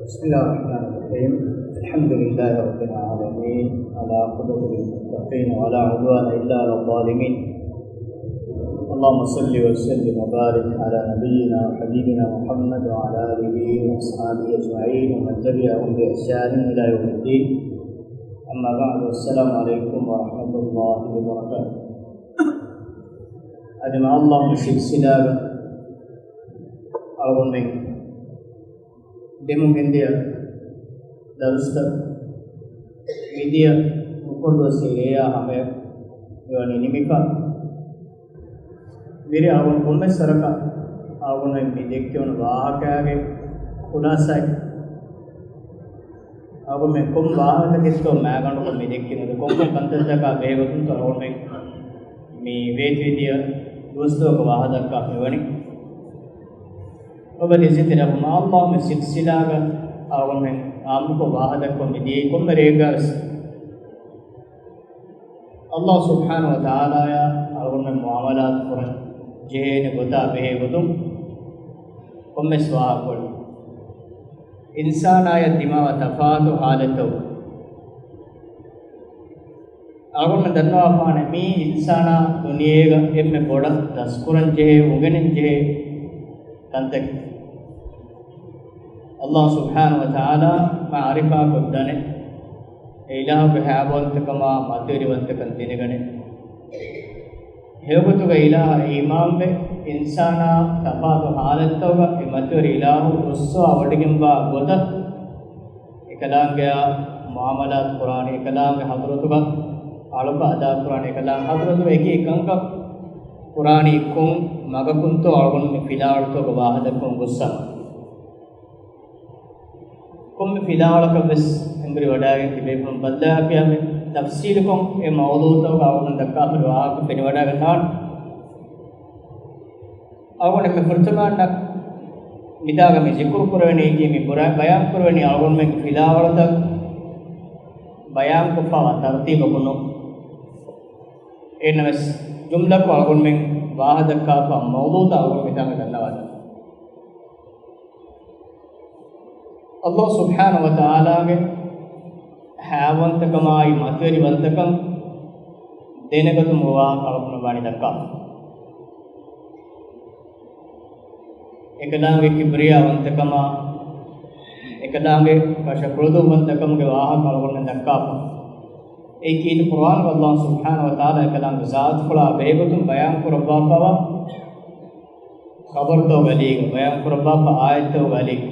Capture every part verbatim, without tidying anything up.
بسم الله الرحمن الرحيم. الحمد لله رب العالمين، العاقبة للمتقين ولا عدوان إلا على الظالمين. اللهم صل وسلم وبارك على نبينا وحبيبنا محمد وعلى آله وأصحابه أجمعين ومن تبعهم بإحسان إلى يوم الدين. أما بعد، السلام عليكم ورحمة الله وبركاته. އަދި މާ ﷲ ގެ ސިލްސިލާގަ އަޅުގަނޑުމެން ދެމުން ގެންދިޔަ ދަރުސްތައް މިދިޔަ އުކުރު ދުވަސް އެއާ ހަމަޔަށް މިވަނީ ނިމިފަ. މިރޭ އަޅުގަނޑު ކޮންމެސް ވަރަކަށް އަޅުގަނޑުމެން މި ދެއްކެވުނު ވާހަކައިގެ ޚުލާސާއެއް، އަޅުގަނޑުމެން ކޮން ވާހަކަތަކެއްތޯ މާގަނޑުކޮށް މި ދެއްކެވުނު، ކޮންކޮން ކަންތައްތަކާ ބެހޭގޮތުންތޯ އަޅުގަނޑުމެން މި ވޭތުވެދިޔަ ދުވަސްތަކުގެ ވާހަކަ ދައްކާފަ މިވަނީ. އޮބަލި ޒިތިރަ ހުމާ ﷲ މި ސިލްސިލާގަ އަޅުގަނޑުމެން އާއްމުކޮށް ވާހަކަ ދައްކަމުން މިދިޔައީ ކޮންމެ ރެއެއްގަވެސް ﷲ ސުބްޙާނަހު ވަތަޢާލާއާ އަޅުގަނޑުމެން މުޢާމަލާތު ކުރަން ޖެހޭނެ ގޮތާ ބެހޭ ގޮތުން ކޮންމެސް ވާހަކަކޮޅެއް. އިންސާނާޔަށް ދިމާވާ ތަފާތު ޙާލަތްތައް. އަޅުގަނޑުމެން ދަންނަވާފާނެ މީ އިންސާނާ ދުނިޔޭގަ އެންމެ ބޮޑަށް ދަސްކުރަން ޖެހޭ، އުނގެނެން ޖެހޭ ކަންތައް. ﷲ ސުބްޙާނަހު ވަތަޢާލާ މަޢުރިފާކޮށްދާނެ، އެ އިލާހުގެ ހައިބަވަންތަކަމާ މަތިވެރިވަންތަކަން ދެނެގަނެ. ހެޔޮގޮތުގަ އިލާހަށް އީމާންވެ، އިންސާނާ ތަފާތު ޙާލަތްތަކުގަ އެ މަތިވެރި އިލާހު ރުއްސަވާވޮޑިގެންވާ ގޮތަށް އެކަލާނގެއާ މުޢާމަލާތު ކުރާނީ، އެކަލާނގެ ޙަޟްރަތުގަ އަޅުކަން އަދާކުރާނީ، އެކަލާނގެ ޙަޟްރަތުގަ އެކި ކަންކަން ކުރާނީ ކޮން މަގަކުންތޯ އަޅުގަނޑު މި ފިލާވަޅުތަކުގަ ވާހަކަދައްކަމުން ގޮއްސަމަ. ކޮންމެ ފިލާވަޅަކަށްވެސް އެނބުރި ވަޑައިގެން ތިބޭފުޅުން ބައްލަވާފިއްޔާ މި ތަފްސީލުކޮށް އެ މައުޟޫޢުތަކުގަ އަޅުގަނޑު ދައްކާފައި ވާހަކަ ފެނިވަޑައިގަންނަވާނެ. އަޅުގަނޑު މި ފުރަތަމަ މިތާގަ މި ޒިކުރު ކުރެވެނީކީ މި ބުރަ-، ބަޔާން ކުރެވެނީ އަޅުގަނޑުމެންގެ ފިލާވަޅުތައް ބަޔާންކޮށްފަވާ ތަރުތީބަކުން. އެހެންނަމަވެސް ޖުމްލަކޮށް އަޅުގަނޑުމެން ވާހަކަ ދައްކާފަ މައުޟޫޢުތައް އަޅުގަނޑު މިތާގަ ދަންނަވާލަން. ﷲ ސުބްޙާނަހު ވަތަޢާލާގެ ހައިވަންތަކަމާއި މަތިވެރިވަންތަކަން ދެނެގަތުމުގެ ވާހަކަ އަޅުގަނޑު ވަނީ ދައްކާފަ. އެކަލާނގެ ކިބްރިޔާވަންތަކަމާ، އެކަލާނގެ ކަށަ ކުޅަދުންވަންތަކަމުގެ ވާހަކަ އަޅުގަނޑު ދައްކާފަ. އެއީ ކީރިތި ޤުރުއާނުގަ ﷲ ސުބްޙާނަހު ވަތަޢާލާ އެކަލާނގެ ޒާތުފުޅާ ބެހޭގޮތުން ބަޔާން ކުރައްވާފަވާ ޚަބަރުތަކުގެ އަލީގަ، ބަޔާން ކުރައްވާފަ އާޔަތްތަކުގެ އަލީގަ.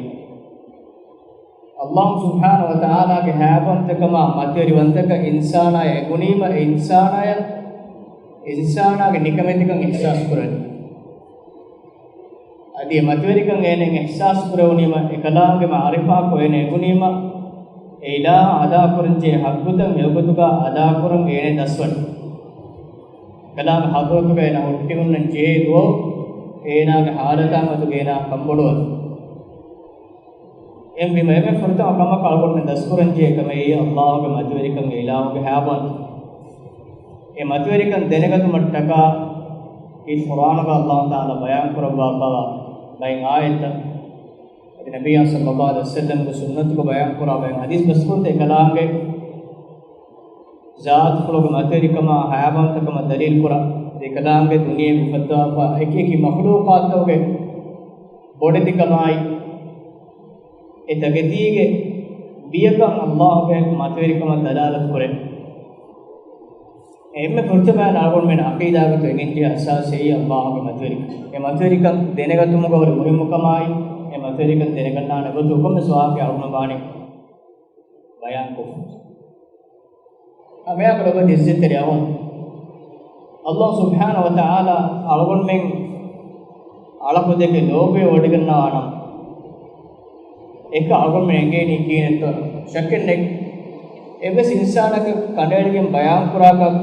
ﷲ ސުބްޙާނަހު ވަތަޢާލާގެ ހައިވަންތަކަމާ މަތިވެރިވަންތަކަން އިންސާނާޔަށް އެނގުނީމަ، އެ އިންސާނާޔަށް އިންސާނާގެ ނިކަމެތިކަން އިޙްސާސް ކުރަނީ. އަދި އެ މަތިވެރިކަން އޭނައަށް އިޙްސާސް ކުރެވުނީމަ، އެކަލާނގެ މަޢުރިފާކޮށް އޭނަ އެނގުނީމަ، އެ އިލާހަށް އަދާކުރަންޖެހޭ ޙައްޤުތައް މިވަގުތުގަ އަދާކުރަން އޭނަ ދަސްވަނީ. އެކަލާނގެ ޙަޟްރަތުގަ އޭނަ ހުއްޓި ހުންނަން ޖެހޭ ދުވަހު އޭނާގެ ޙާލަތާ މަދުގަ އޭނާ ކަންބޮޑުވަނީ. އެހެންވީމަ އެންމެ ފުރަތަމަ ކަމަކަށް އަޅުގަނޑުމެން ދަސްކުރަންޖެހޭ ކަމެއް އެއީ ﷲ ގެ މަތިވެރިކަން، އެ އިލާހުގެ ހައިވަން. އެ މަތިވެރިކަން ދެނެގަތުމަށްޓަކާ އެ ޤުރުއާނުގަ ﷲ ތަޢާލާ ބަޔާން ކުރައްވާފަވާ ބައެއް އާޔަތްތައް، އަދި ނަބިއްޔާ ޞައްލައްލާހު ޢަލައިހި ވަސައްލަމްގެ ސުންނަތުގަ ބަޔާން ކުރާ ބައެއް ޙަދީޘް ބަސްފުޅުތައް އެކަލާނގެ ޒާތުފުޅުގެ މަތިވެރިކަމާ ހައިވަންތަކަމަށް ދަލީލު ކުރާ، އެކަލާނގެ ދުނިޔޭގަ އުފައްދަވާފަ އެކި އެކި މަޚްލޫޤާތްތަކުގެ ބޮޑެތިކަމާއި، އެތަކެތީގެ ބިޔަކަން ﷲ ގެ މަތިވެރިކަމަށް ދަލާލަތު ކުރޭ. އެންމެ ފުރަތަމަ އަޅުގަނޑުމެން ޢަޤީދާގަތު އެނގެންޖެހޭ އަސާސް އެއީ ﷲ ގެ މަތިވެރިކަން. އެ މަތިވެރިކަން ދެނެގަތުމުގަ ހުރި މުހިއްމުކަމާއި، އެ މަތިވެރިކަން ދެނެގަންނާނެ ގޮތު ކޮންމެސް ވާހަކައެއް އަޅުގަނޑު ވާނީ ބަޔާންކޮށްފަ. އަމިއްޔާ ކުޑަކޮށް އިއްޒަތްތެރި އަވަން. ﷲ ސުބްޙާނަހު ވަތަޢާލާ އަޅުގަނޑުމެން އަޅަކުދެކެ ލޯބިވެވޮޑިގަންނަވާނަމަ، އެކަން އަޅުގަނޑުމެން އެނގޭނީ ކިހިނެއްތޯ؟ ޝައްކެއް ނެތް. އެއްވެސް އިންސާނަކަށް ކަނޑައެޅިގެން ބަޔާންކުރާކަށް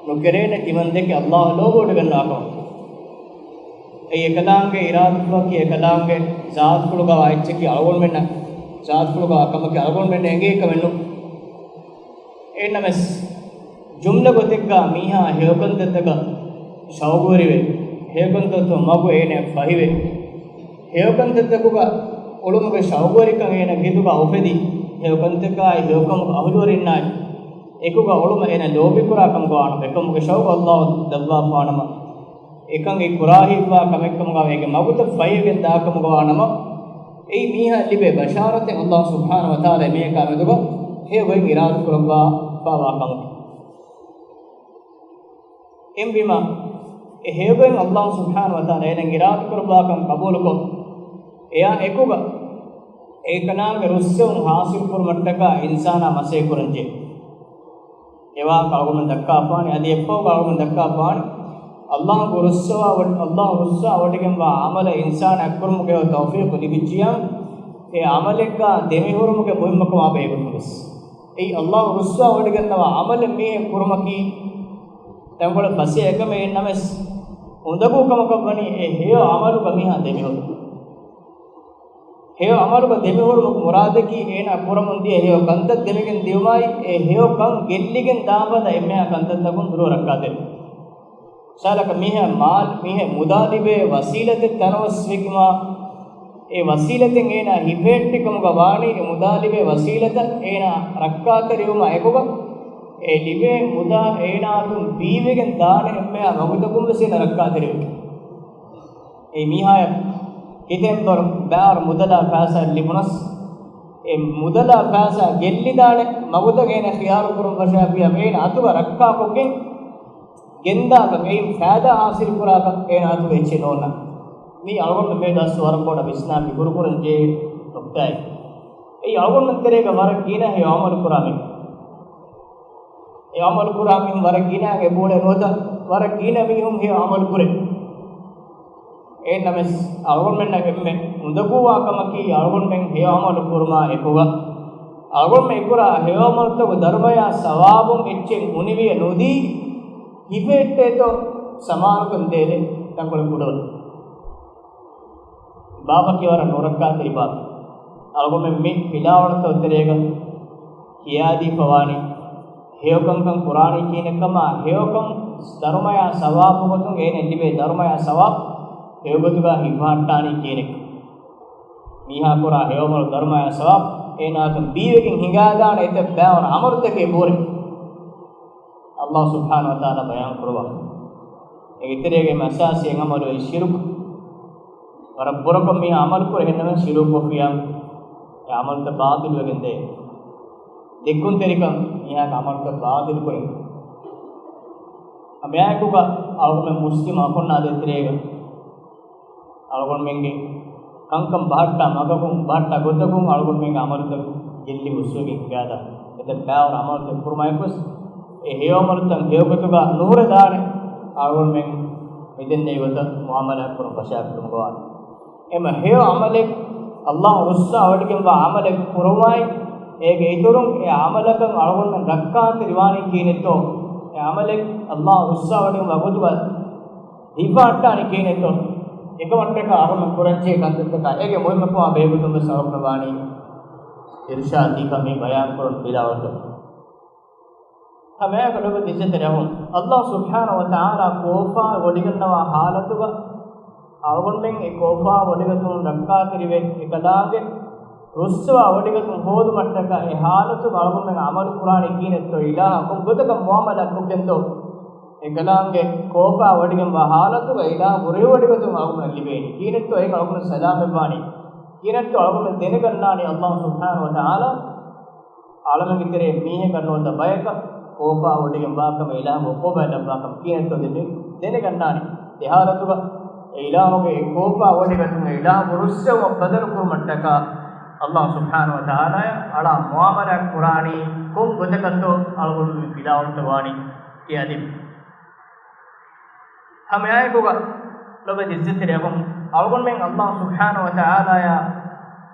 ނުކެރޭނެ ތިމަން ދެކެ ﷲ ލޯބިވޮޑިގަންނަވާކަމަށް. އެއީ އެކަލާނގެ އިރާދަފުޅަކީ، އެކަލާނގެ ޒާތުފުޅުގަ އެއްޗަކީ އަޅުގަނޑުމެންނަށް، ޒާތުފުޅުގަ ކަމަކީ އަޅުގަނޑުމެންނަށް އެނގޭ ކަމެއް ނޫން. އެހެންނަމަވެސް، ޖުމްލަ ގޮތެއްގަ މީހާ ހެޔޮކަންތައްތަކަށް ޝައުގުވެރިވެ، ހެޔޮކަންތައްތަކުގެ މަގު އޭނައަށް ފަހިވެ، ހެޔޮކަންތައްތަކުގަ އުޅުމުގެ ޝައުގުވެރިކަން އޭނަގެ ހިތުގަ އުފެދި، ހެޔޮކަންތަކާއި ހެޔޮކަމުގެ އަހުލުވެރިންނާއި އެކުގަ އުޅުމަށް އޭނަ ލޯބިކުރާ ކަމުގަ ވާނަމަ، އެކަމުގެ ޝައުގު އައްލާހު ލައްވާފަވާނަމަ، އެކަން އެ ކުރާހިތްވާ ކަމެއްކަމުގަ އޭގެ މަގުތައް ފަހިވެގެން ދާ ކަމުގަ ވާނަމަ، އެއީ މީހާ ލިބޭ ބަޝާރަތެއް. އައްލާހު ސުބްޙާނަހު ވަތަޢާލާ އެމީހަކާ މެދުގަ ހެޔޮ ގޮތް އިރާދަކުރައްވާފަވާ ކަމަކީ. އެހެންވީމަ، އެ ހެޔޮ ގޮތް އައްލާހު ސުބްޙާނަހު ވަތަޢާލާ އޭނަ އިރާދަކުރައްވާކަން ޤަބޫލުކޮށް، އެއާ އެކުގަ އެކަލާނގެ ރުއްސެވުން ޙާޞިލުކުރުމަށްޓަކާ އިންސާނާ މަސައްކަތްކުރަންޖެހޭ. އެވާހަކަ އަޅުގަނޑު ދައްކާފާނެ، އަދި އެއްފަހުގަ އަޅުގަނޑު ދައްކާފާނެ، އައްލާހު ރުއްސަވާ ވަޑި-، އައްލާހު ރުއްސަވާ ވޮޑިގެންވާ ޢަމަލެއް އިންސާނާ ކުރުމުގެ ތައުފީޤު ލިބިއްޖިޔާ، އެ ޢަމަލެއްގަ ދެމިހުރުމުގެ މުހިއްމުކަމާ ބެހޭގޮތުން ވެސް. އެއީ އައްލާހު ރުއްސަވާ ވޮޑިގަންނަވާ ޢަމަލެއް މީހެއް ކުރުމަކީ، ތަންކޮޅެއް ފަސޭހަކަމެއް ނަމަވެސް، އުނދަގޫ ކަމަކަށް ވަނީ އެ ހެޔޮ ޢަމަލުގަ މީހާ ދެމިހުރުން. ހެޔޮ ޢަމަލުގަ ދެމިހުރުމުގެ މުރާދަކީ އޭނާ ކުރަމުން ދިޔަ ހެޔޮ ކަންތައް ދެމިގެން ދިޔުމާއި، އެ ހެޔޮ ކަން ގެއްލިގެން ދާން ފަދަ އެންމެހާ ކަންތައްތަކުން ދުރުހަ ރައްކާތެރިވުން. މިސާލަކަށް މީހާ މާލް، މީހާ މުދާ ލިބޭ ވަސީލަތެއް ތަނަވަސްވެގެންވާ، އެ ވަސީލަތެއް އޭނާ ހިފެހެއްޓި ކަމުގަ ވާނީ، އެ މުދާ ލިބޭ ވަސީލަތަށް އޭނާ ރައްކާތެރިވުމާ އެކުގަ، އެ ލިބޭ މުދާ އޭނާއަތުން ބީވެގެން ދާނެ އެންމެހާ ވަގުތަކުން ވެސް އޭނާ ރައްކާތެރިވެގެން. އެ މީހާޔަށް ހިތެއް ބަރު ބާރު މުދަލާ ފައިސާ ލިބުނަސް، އެ މުދަލާ ފައިސާ ގެއްލިދާނެ މަގުތައް އޭނަ ޚިޔާރު ކުރުން ފަށާފިޔާ، އޭނަ އަތުގަ ރައްކާކޮށްގެން ގެންދާކަށް އެއިން ފައިދާ ހާސިލް ކުރާކަށް އޭނަ އަތުގަ އެއްޗެއް ނޯންނާނެ. މީ އަޅުގަނޑު މި ދަސް ވަރަށް ބޮޑަށް ވިސްނާ މި ހުރުކުރަން ޖެހޭ ނުކްތާއެއް. އެއީ އަޅުގަނޑު ތެރޭގަ ވަރަށް ގިނަ ހެޔޮ ޢަމަލު ކުރާ މީހުން. އެ ޢަމަލު ކުރާ މީހުން ވަރަށް ގިނަ އެބައުޅޭ ނުވަތަ ވަރަށް ގިނަ މީހުން ހެޔޮ ޢަމަލު ކުރޭ. އެހެންނަމަވެސް، އަޅުގަނޑުމެންނަށް އެންމެ އުނދަގޫވާ ކަމަކީ، އަޅުގަނޑުމެން ހެޔޮ ޢަމަލު ކުރުމާ އެކުގަ، އަޅުގަނޑުމެން އެކުރާ ހެޔޮ ޢަމަލުތަކުގެ ދަރުމަޔާ ސަވާބުން އެއްޗެއް އުނިވިޔަ ނުދީ، ހިފެހެއްޓޭތޯ ސަމާލުކަން ދޭނެ ތަންކޮޅެއް ކުޑަވަނީ. ބާބަކީ ވަރަށް ނުރައްކާތެރި ބާބެއް. އަޅުގަނޑުމެން މި ފިލާވަޅުތައް ތެރޭގަ ކިޔާދީފަވާނީ، ހެޔޮކަންކަން ކުރާނީ ކިހިނެއްކަމާ، ހެޔޮކަން ދަރުމަޔާ ސަވާބު ގޮތުން އޭނަ ލިބޭ ދަރުމަޔާ ސަވާބު ހެޔޮގޮތުގަ ހިފަހައްޓާނީ ކިހިނެއް. މީހާ ކުރާ ހެޔޮ ޢަމަލު ދަރުމަޔާ ސަވާބު އޭނާއަތުން ބީވެގެން ހިނގާދާނެ އެތައް ބައިވަރު ޢަމަލުތަކެއް ބުރެ. އައްލާހު ސުބްޙާނަހު ވަތަޢާލާ ބަޔާން ކުރައްވާ. އޭގެ ތެރޭގައި އަސާސީ އެއް ޢަމަލު އެއީ ޝިރުކު. ވަރަށް ބުރަކޮށް މީހާ ޢަމަލު ކުރޭ، އެހެންނަމަވެސް ޝިރުކު ކޮށްފިއްޔާ އެ ޢަމަލުތައް ބާޠިލުވެގެން ދޭ. ދެއްކުންތެރިކަން މީހާގެ ޢަމަލުތައް ބާޠިލު ކުރޭ. މިއާއެކުގަ އަޅުގަނޑުމެން މުސްލިމް އަޚުންނާ ދޭތެރޭގަ އަޅުގަނޑުމެންގެ ކަންކަން ބަހައްޓާ މަގަކުން، ބަހައްޓާ ގޮތަކުން އަޅުގަނޑުމެންގެ ޢަމަލުތައް ގެއްލި ހުސްވެގެން ހިނގާދާނެ. އެތައް ބައިވަރު ޢަމަލުތައް ކުރުމާއެކުވެސް އެ ހެޔޮ ޢަމަލުތައް ހެޔޮގޮތުގަ ނުހުރެދާނެ. އަޅުގަނޑުމެން މިދެންނެވި ގޮތަށް މުޢާމަލާތް ކުރަން ފަށާފިލުމުގަވާނެ. އެމަ ހެޔޮ ޢަމަލެއް، އައްލާހު ރުއްސާވޮޑިގެންވާ ޢަމަލެއް ކުރުމާއި، އޭގެ އިތުރުން އެ ޢަމަލަކަށް އަޅުގަނޑުމެން ރައްކާތެރިވާނީ ކިހިނެއްތޯ؟ އެ ޢަމަލެއް އައްލާހު ރުއްސާވޮޑިގެންވާ ގޮތުގަ ހިފަހައްޓާނީ ކިހިނެއްތޯ؟ އެކަމަށްޓަކާ އަޅުގަނޑު ކުރަންޖެހޭ ކަންތައްތަކާ އޭގެ މުހިއްމުކަމާ ބެހޭގޮތުން ވެސް އަޅުގަނޑަށް ވާނީ އިރުޝާދު ދީފަ މި ބަޔާންކުރަން ފިލާވަޅުތައް. ހަމައެކަލަބަ ދިއްޖެތެރެއަހުން، އައްލާހު ސުބްޙާނަހު ވަތަޢާލާ ކޯފާ ވޮޑިގަންނަވާ ޙާލަތުގަ އަޅުގަނޑުމެން އެ ކޯފާ ވޮޑިގަތުން ރައްކާތެރިވެ، އެކަލާނގެ ރުއްސަވާ ވޮޑިގަތުން ހޯދުމަށްޓަކާ އެ ޙާލަތުގަ އަޅުގަނޑުމެން ޢަމަލު ކުރާނީ ކިހިނެއްތޯ؟ އިލާހަށް ކޮން ގޮތަކަށް މުޢާމަލާތް ކޮށްގެންތޯ؟ އެކަލާނގެ ކޯފާ ވޮޑިގެންވާ ޙާލަތުގަ އިލާހު ރުހިވޮޑިގަތުން އަޅުގަނޑަށް ލިބޭނީ ކިހިނެއްތޯ؟ އޭގަ އަޅުގަނޑު ސަލާމަތްވާނީ ކިހިނެއްތޯ؟ އަޅުގަނޑު ދެނެގަންނާނީ އައްލާހު ސުބްޙާނަހު ވަތަޢާލާ އަޅަމެންގެ ތެރޭ މީހެއްގަ ނުވަތަ ބަޔަކަށް ކޯފާ ވޮޑިގެން ވާކަމެއް އިލާހުގެ އުޤޫބާތް ލައްވާކަމެއް ކިހިނެއްތޯ ދެނެ-، ދެނެގަންނާނެ. އެ ޙާލަތުގަ އެ އިލާހުގެ އެ ކޯފާ ވޮޑިގަތުން އެ އިލާހުގެ ރުއްސެވުމަށް ބަދަލު ކުރުމަށްޓަކާ އައްލާހު ސުބްޙާނަހު ވަތަޢާލާއަށް އަޅާ މުޢާމަލާތް ކުރާނީ ކޮން ގޮތަކަށްތޯ އަޅުގަނޑު މި ފިލާވަޅުތައް ވާނީ ކިޔާދިން. ހަމައެއާއެކުގަ ލޮބުވެތި އިއްޒަތްތެރި އަޚުން، އަޅުގަނޑުމެން އައްލާހު ސުބްޙާނަހު ވަތަޢާލާއާ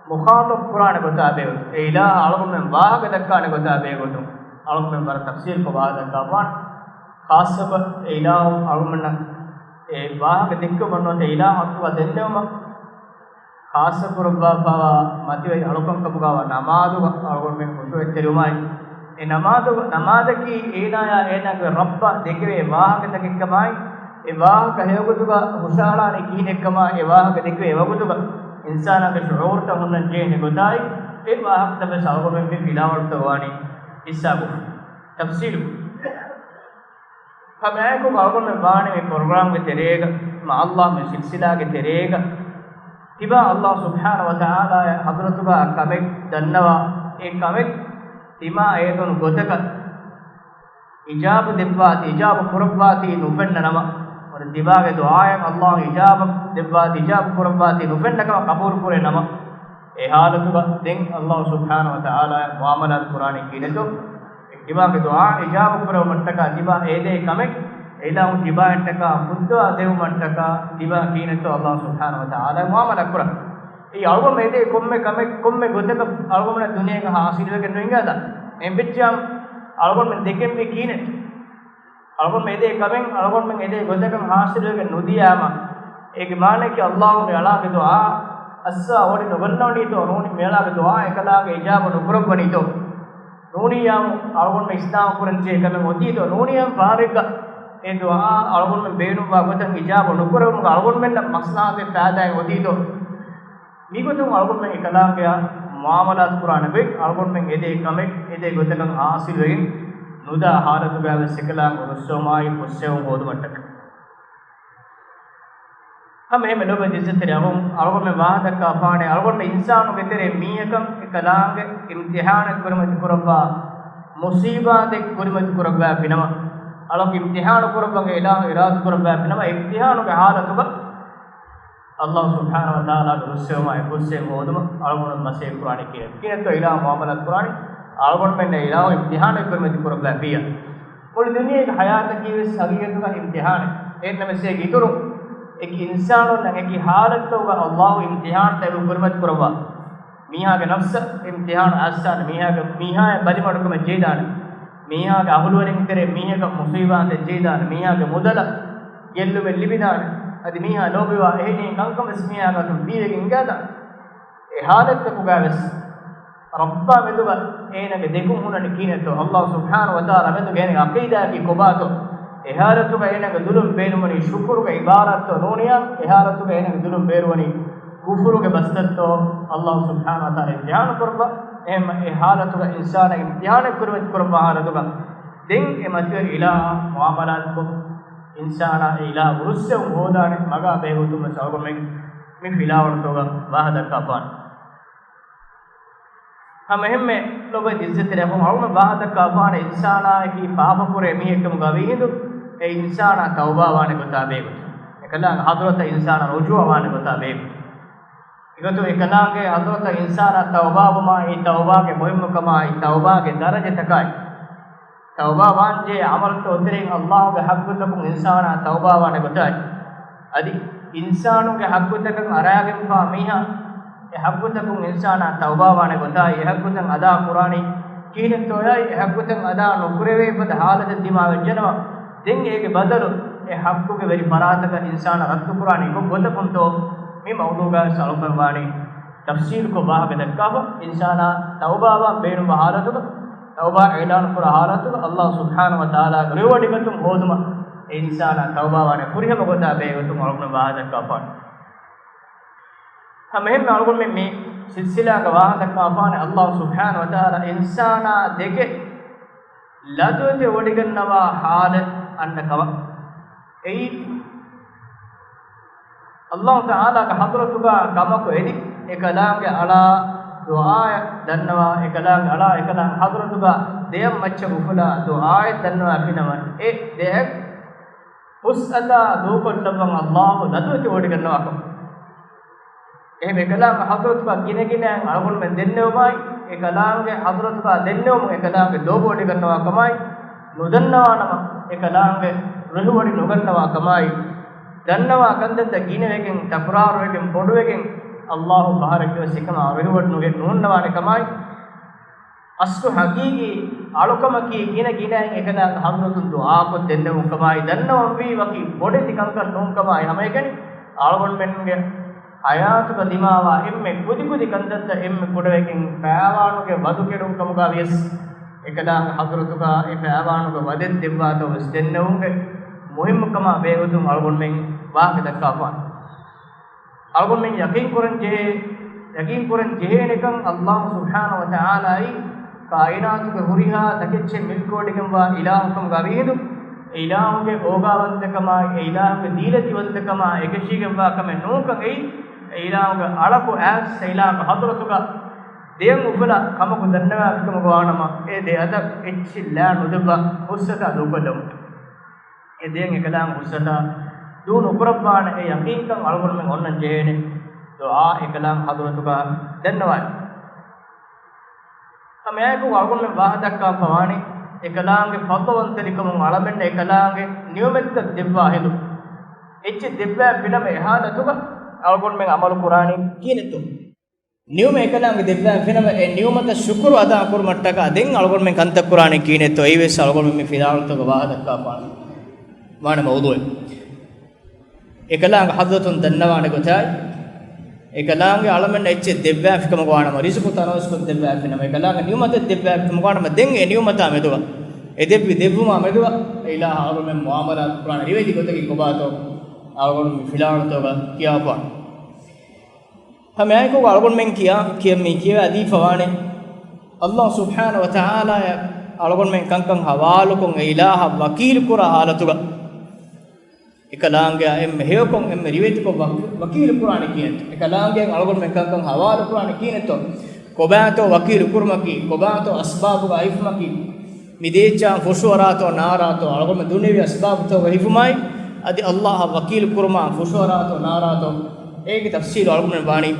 މުޚާޠަބު ކުރާނެ ގޮތާ ބެހޭގޮތުން، އެ އިލާހަށް އަޅުގަނޑުމެން ވާހަކަ ދައްކާނެ ގޮތާ ބެހޭގޮތުން، އަޅުގަނޑުމެން ވަރަށް ތަފްސީލްކޮށް ވާހަކަ ދައްކާފާނެ. ޚާއްޞަކޮށް އެ އިލާހު އަޅުގަނޑުމެންނަށް އެ ވާހަކަ ދެއްކެވުމަށް ނުވަތަ އެ އިލާހު ޙައްޤުގަ ދެންނެވުމަށް ޚާއްޞަކުރައްވާފައިވާ މަތިވެރި އަޅުކަންކަމުގަވާ ނަމާދުގަ އަޅުގަނޑުމެން ޚުޝޫޢަތްތެރިވުމާއި، އެ ނަމާދު، ނަމާދަކީ އޭނާޔާ އޭނާގެ ރައްބަށް ދެކެވޭ ވާހަކަތަކެއްކަމާއި، އެ ވާހަކަ ހެޔޮގޮތުގަ ހުށަހަޅާނީ ކިހިނެއްކަމާ، އެ ވާހަކަ ދެކެވޭ ވަގުތުގަ އިންސާނާގެ ޝުޢޫރުތައް ހުންނަން ޖެހޭނެ ގޮތާއި، އެ ވާހަކަތައް ވެސް އަޅުގަނޑުމެން މި ފިލާވަޅުތައް ވާނީ ހިއްސާކޮށް، ތަފްސީލު. ކަމާއެކު އަޅުގަނޑުމެން ވާނެ މި ޕްރޮގްރާމްގެ ތެރޭގަ، މާ ﷲ މި ސިލްސިލާގެ ތެރޭގަ، ތިބާ ﷲ ސުބްޙާނަހޫ ވަތަޢާލާ ޙަޟްރަތުގަ ކަމެއް ދަންނަވާ، އެ ކަމެއް ތިމާ އޭދުނު ގޮތަކަށް އިޖާބަ ދެއްވާތީ، އިޖާބަ ކުރައްވާތީ ނުފެންނަ ނަމަ، ވަރަށް ތިބާގެ ދުޢާއަށް ﷲ އިޖާބަ ދެއްވާތީ، އިޖާބަ ކުރައްވާތީ ނުފެންނަ ކަމަށް ޤަބޫލު ކުރޭ ނަމަ، އެ ޙާލަތުގަ ދެން ﷲ ސުބްޙާނަހޫ ވަތަޢާލާ މުޢާމަލާތު ކުރާނީ ކިހިނެއްތޯ؟ ތިބާގެ ދުޢާ އިޖާބަ ކުރެވުމަށްޓަކާ ތިބާ އެދޭ ކަމެއް، އިލާހު ތިބާއަށްޓަކާ ފުއްދުޢާ ދެވުމަށްޓަކާ ތިބާ ކިހިނެއްތޯ ﷲ ސުބްޙާނަހޫ ވަތަޢާލާ މުޢާމަލާ ކުރަން. އެއީ އަޅުގަނޑު އެދޭ ކޮންމެ ކަމެއް، ކޮންމެ ގޮތަކަށް އަޅުގަނޑު ދުނިޔޭގަ ޙާޞިލުވެގެން ނުހިނގާތާ؟ އެހެން ވެއްޖިއްޔާ އަޅުގަނޑުމެން ދެކެންވީ ކިހިނެއް؟ އަޅުގަނޑުމެން އެދޭ ކަމެއް އަޅުގަނޑުމެން އެދޭ ގޮތަކަށް ޙާޞިލުވެގެން ނުދިޔާމަ، އޭގެ މާނައަކީ ﷲ މި އަޅާގެ ދުޢާ އައްސާ ވޮޑި ނުގަންނަވަނީތޯ؟ ނޫނީ މި އަޅާގެ ދުޢާ އެކަލާނގެ އިޖާބަ ނުކުރައްވަނީތޯ؟ ނޫނީ އެއާ އަޅުގަނޑުމެން އިސްލާމް ކުރަން ޖެހޭ ކަމެއް އޮތީތޯ؟ ނޫނީ އެއާ ފާރެއްގަ އެ ދުޢާ އަޅުގަނޑުމެން ބޭނުންވާ ގޮތަށް އިޖާބަ ނުކުރެވުމުގަ އަޅުގަނޑުމެންނަށް މަޞްލަޙަތެއް ފައިދާއެއް އޮތީތޯ؟ މިގޮތުން އަޅުގަނޑުމެން އެކަލާނގެއާ މުޢާމަލާތު ކުރާނެ ގޮތް، އަޅުގަނޑުމެން އެދޭ ކަމެއް އެދޭ ގޮތަކަށް ޙާޞިލުވެގެން ނުދާ ޙާލަތުގައި ވެސް އެކަލާނގެ ރުއްސެވުމާއި ފުއްސެވުން ހޯދުމަށްޓަކައި. ހަމަ އެހެންމެ ލޯބިވެތި ޢިއްޒަތްތެރި އަޚުން، އަޅުގަނޑުމެން ވާހަކަ ދައްކާފާނެ، އަޅުގަނޑު އިންސާނުގެ ތެރޭ މީހަކަށް އެކަލާނގެ އިމްތިޙާނެއް ކުރިމަތި ކުރައްވާ، މުޞީބާތެއް ކުރިމަތި ކުރައްވާފިނަމަ، އަޅަކު އިމްތިޙާނު ކުރައްވަން އިލާހު އިރާދަ ކުރައްވާފިނަމަ، އިމްތިޙާނުގެ ޙާލަތުގަ ﷲ ސުބްޙާނަހޫ ވަތަޢާލާގެ ރުއްސެވުމާއި ފުއްސެވުން ހޯދުމަށް އަޅުގަނޑު މަސައްކަތް ކުރާނީ ކިހިނެއްތޯ؟ އިލާހު މުޢާމަލާތު ކުރާނީ، އަޅުގަނޑުމެންނަށް އިލާހު އިމްތިޙާނެއް ކުރިމަތި ކުރައްވާފިއްޔާ. މުޅި ދުނިޔޭގެ ޙަޔާތަކީ ވެސް ހަގީގަތުގަ އިމްތިޙާނެއް. އެހެންނަމަވެސް އޭގެ އިތުރުން އެކި އިންސާނުންނަށް އެކި ޙާލަތްތަކުގަ ﷲ އިމްތިޙާންތައް އެބަ ކުރިމަތި ކުރައްވާ. މީހާގެ ނަފްސަށް އިމްތިޙާނު އައްސާނެ، މީހާގެ، މީހާއަށް ބަލިމަޑުކަމެއް ޖެހިދާނެ، މީހާގެ އަހުލުވެރިން ތެރޭ މީހަކަށް މުޞީބާތެއް ޖެހިދާނެ، މީހާގެ މުދަލަށް ގެއްލުމެއް ލިބިދާނެ، އަދި މީހާ ލޯބިވާ އެހެނިހެން ކަންކަން ވެސް މީހާގެ އަތުން ބީވެގެން އިނގާދާނެ. އެ ޙާލަތްތަކުގަ ވެސް ރައްބާ މެދުގަ އޭނަގެ ދެކުން ހުންނަނީ ކިހިނެއްތޯ؟ ﷲ ސުބްޙާނަހޫ ވަތަޢާލާ މެދުގަ އޭނަގެ ޢަޤީދާއަކީ ކޮބާތޯ؟ އެ ޙާލަތުގަ އޭނަގެ ދުލުން ބޭނުންވަނީ ޝުކުރުގެ ޢިބާރާތްތޯ ނޫނިއްޔާ، އެ ޙާލަތުގަ އޭނަގެ ދުލުން ބޭރުވަނީ ކުފުރުގެ ބަސްތައްތޯ؟ ﷲ ސުބްޙާނަހޫ ވަތަޢާލާ އިމްތިޙާނު ކުރައްވާ. އެހެންމަ އެ ޙާލަތުގަ އިންސާނާ އިމްތިޙާނެއް ކުރިމަތި ކުރައްވާ ޙާލަތުގަ ދެން އެ މަތިވެރި އިލާހާ މުޢާމަލާތުކޮށް، އިންސާނާ އެ އިލާހު ރުއްސެވުން ހޯދާނެ މަގާ ބެހޭގޮތުން ވެސް އަޅުގަނޑުމެން މި ފިލާވަޅުތަކުގަ ވާހަކަ ދައްކާފާނެ. ހަމަ އެހެންމެ ލޮބުވެތި ޢިއްޒަތްތެރި އަޚުން، އަޅުގަނޑު ވާހަކަ ދައްކާފާނެ އިންސާނާއަކީ ޕާޕަކުރޭ މީހެއްކަމުގަ ވީހިނދު އެ އިންސާނާ ތައުބާވާނެ ގޮތާ ބެހޭގޮތުން. އެކަލާނގެ ޙަޟްރަތަށް އިންސާނާ ރުޖޫޢަވާނެ ގޮތާ ބެހޭގޮތުން. އެގޮތުން އެކަލާނގެ ޙަޟްރަތަށް އިންސާނާ ތައުބާވުމާއި، ތައުބާގެ މުހިންމުކަމާއި، ތައުބާގެ ދަރަޖަތަކާއި، ތައުބާވާންޖެހޭ ޢަމަލުތައް އޮތެރެއިން ﷲގެ ޙައްޤުތަކުން އިންސާނާ ތައުބާވާނެ ގޮތާއި، އަދި އިންސާނުގެ ޙައްޤުތަކަށް އަރާގެންފާ މީހާ އެ ޙައްޤުތަކުން އިންސާނާ ތައުބާވާނެ ގޮތާއި، އެ ޙައްޤުތައް އަދާ ކުރާނީ ކިހިނެއްތޯއާއި، އެ ޙައްޤުތައް އަދާ ނުކުރެވޭ ފަދަ ޙާލަތެއް ދިމާވެއްޖެނަމަ، ދެން އޭގެ ބަދަލު އެ ޙައްޤުގެ ވެރި ފަރާތަކަށް އިންސާނާ ރައްދުކުރާނީ ކޮން ގޮތަކުންތޯ؟ މި މައުޟޫޢުގައި ވެސް އަޅުގަނޑު ވާނީ ތަފްޞީލުކޮށް ވާހަކަ ދައްކާފަ، އިންސާނާ ތައުބާވާން ބޭނުންވާ ޙާލަތުގަ، ތައުބާ އިޢުލާނު ކުރާ ޙާލަތުގަ، ﷲ ސުބްޙާނަހޫ ވަތަޢާލާގެ ރިވަޑިގަތުން ހޯދުމަށް އެ އިންސާނާ ތައުބާވާނެ ފުރިހަމަ ގޮތާ ބެހޭގޮތުން އަޅުގަނޑު ވާހަކަ ދައްކާފާނެ. ހަމަ އެހެންމެ އަޅުގަނޑުމެން މި ސިލްސިލާގަ ވާހަކަ ދައްކާފާނެ، ﷲ ސުބްޙާނަހޫ ވަތަޢާލާ އިންސާނާ ދެކެ ލަދުވެތި ވޮޑިގަންނަވާ ޙާލެއް އަންނަ ކަމަށް. އެއީ، ﷲ ތަޢާލާގެ ޙަޟްރަތުގަ ކަމަކު އެދި، އެކަލާނގެ އަޅާ ދުޢާއެއް ދަންނަވާ، އެކަލާނގެ އަޅާ، އެކަލާނގެ ޙަޟްރަތުގަ ދެއަތް މައްޗަށް އުފުލާ ދުޢާއެއް ދަންނަވާފިނަމަ، އެ ދެއަތް ހުސްއަތާ ދޫކޮށްލައްވަން ﷲ ލަދުވެތި ވޮޑިގަންނަވާކަމަށް. އެހެން އެކަލާނގެ ޙަޟްރަތުގަ ގިނަގިނައިން އަޅުގަނޑުމެން ދެންނެވުމާއި، އެކަލާނގެ ޙަޟްރަތުގަ ދެންނެވުމުން އެކަލާނގެ ލޯބިވޮޑިގަންނަވާ ކަމާއި، ނުދަންނަވާނަމަ އެކަލާނގެ ރުހިވޮޑި ނުގަންނަވާ ކަމާއި، ދަންނަވާ ކަންތައްތައް ގިނަވެގެން، ތަކުރާރުވެގެން، ބޮޑުވެގެން، ﷲ ފަހަރެއްގެވެސް އެކަމާ ރުހިވޮޑި ނުގެ ނޫންނަވާނެ ކަމާއި، އަސްލު ޙަޤީޤީ އަޅުކަމަކީ ގިނަ ގިނައިން އެކަލާނގެ ޙަޟްރަތުން ދުޢާކޮށް ދެންނެވުން ކަމާއި، ދަންނަވަންވީ ވަކި ބޮޑެތި ކަންކަން ނޫން ކަމާއި ހަމައެކަނި، އަޅުގަނޑުމެންގެ ޙަޔާތުގަ ދިމާވާ އެންމެ ކުދިކުދި ކަންތައްތައް އެންމެ ކުޑަވެގެން ފައިވާނުގެ ވަދު ކެރުން ކަމުގަ ވިޔަސް، އެކަލާނގެ ޙަޟްރަތުގަ އެ ފައިވާނުގެ ވަދެއް ދެއްވާތޯ ވެސް ދެންނެވުމުގެ މުހިއްމުކަމާ ބެހޭގޮތުން އަޅުގަނޑުމެން ވާހަކަ ދައްކާފާނެ. އަޅުގަނޑުމެން ޔަޤީން ކުރަން ޖެހޭ، ޔަޤީން ކުރަން ޖެހޭނެކަން ﷲ ސުބްޙާނަހޫ ވަތަޢާލާއި ކާއިނާތުގެ ހުރިހާ ތަކެއްޗެއް މިލްކުވެޑިގެންވާ އިލާހުކަމުގަ ވީހިނދު، އެ އިލާހުގެ އޯގާވަންތަކަމާއި، އެ އިލާހުގެ ދީލަތިވަންތަކަމާ އެކަށީގެންވާ ކަމެއް ނޫންކަން އެއީ، އެ އިލާހުގެ އަޅަކު އައިސް އެ އިލާހުގެ ޙަޟްރަތުގަ ދެއަތް އުފުލާ ކަމަކު ދަންނަވާފިކަމުގަ ވާނަމަ، އެ ދެއަތަށް އެއްޗެއް ލާ ނުދެއްވާ ހުއްސަތާ ދޫކޮށްލަމުން. އެ ދެއަތް އެކަލާނގެ ހުއްސަތާ ދޫ ނުކުރައްވާނެ އެ ޔަޤީންކަން އަޅުގަނޑުމެން އޮންނަން ޖެހޭނެ ދުޢާ އެކަލާނގެ ޙަޟްރަތުގަ ދަންނަވާނެ. ހަމައެކު އަޅުގަނޑުމެން ވާހަކަ ދައްކާފަވާނެ، އެކަލާނގެ ފަޟްލުވަންތަލިކަމުން އަޅަމެންނަށް އެކަލާނގެ ނިޢުމަތްތައް ދެއްވާ ހިނދު، އެއްޗެއް ދެއްވާފިނަމަ އެ ޙާލަތުގަ އަޅުގަނޑުމެން ޢަމަލު ކުރާނީ ކިހިނެއްތޯ؟ ނިޢުމަތް އެކަލާނގެ ދެއްވާފިނަމަ އެ ނިޢުމަތަށް ޝުކުރު އަދާ ކުރުމަށްޓަކާ ދެން އަޅުގަނޑުމެން ކަންތައް ކުރާނީ ކިހިނެއްތޯ؟ އެއީވެސް އަޅުގަނޑުމެން މި ފިލާވަޅުތަކުގަ ވާހަކަ ދައްކާފާނެ ވާނެ މައުޟޫޢެއް. އެކަލާނގެ ޙަޟްރަތުން ދަންނަވާނެ ގޮތާއި، އެކަލާނގެ އަޅަމެންނަށް އެއްޗެއް ދެއްވާފިކަމަކު ވާނަމަ، ރިޒުޤު ތަނަވަސްކޮށް ދެއްވާފިނަމަ، އެކަލާނގެ ނިޢުމަތެއް ދެއްވާފިކަމަކު ވާނަމަ، ދެން އެ ނިޢުމަތާ މެދުގަ، އެ ދެއްވި ދެއްވުމާ މެދުގަ، އެ އިލާހާ އަޅުމެން މުޢާމަލާތު ކުރާނެ ރިވެތި ގޮތަކީ ކޮބާތޯ؟ އަޅުގަނޑު މި ފިލާވަޅުތަކުގަ ކިޔާފާނެ. ހަމައެކު އަޅުގަނޑުމެން ކިޔާ، ކިޔަ-، މި ކިޔަވާދީފަވާނެ. ﷲ ސުބްޙާނަހޫ ވަތަޢާލާއަށް އަޅުގަނޑުމެން ކަންކަން ޙަވާލުކޮށް، އެ އިލާހަށް ވަކީލު ކުރާ ޙާލަތުގަ، އެކަލާނގެއާ އެންމެ ހެޔޮކޮށް، އެންމެ ރިވެތިކޮށް ވަކް-، ވަކީލު ކުރާނީ ކިހިނެއްތޯ؟ އެކަލާނގެއަށް އަޅުގަނޑުމެން ކަންކަން ޙަވާލު ކުރާނީ ކިހިނެއްތޯ؟ ކޮބާތޯ ވަކީލު ކުރުމަކީ؟ ކޮބާތޯ އަސްބާބުގަ ހިފުމަކީ؟ މި ދޭއްޗާ ފުށުއަރާތޯ ނާރާތޯ؟ އަޅުގަނޑުމެން ދުނިޔެވީ އަސްބާބުތަކުގަ ހިފުމާއި، އަދި ﷲ އަށް ވަކީލު ކުރުމާ ފުށުއަރާތޯ ނާރާތޯ؟ އޭގެ ތަފްޞީލު އަޅުގަނޑުމެން ވާނީ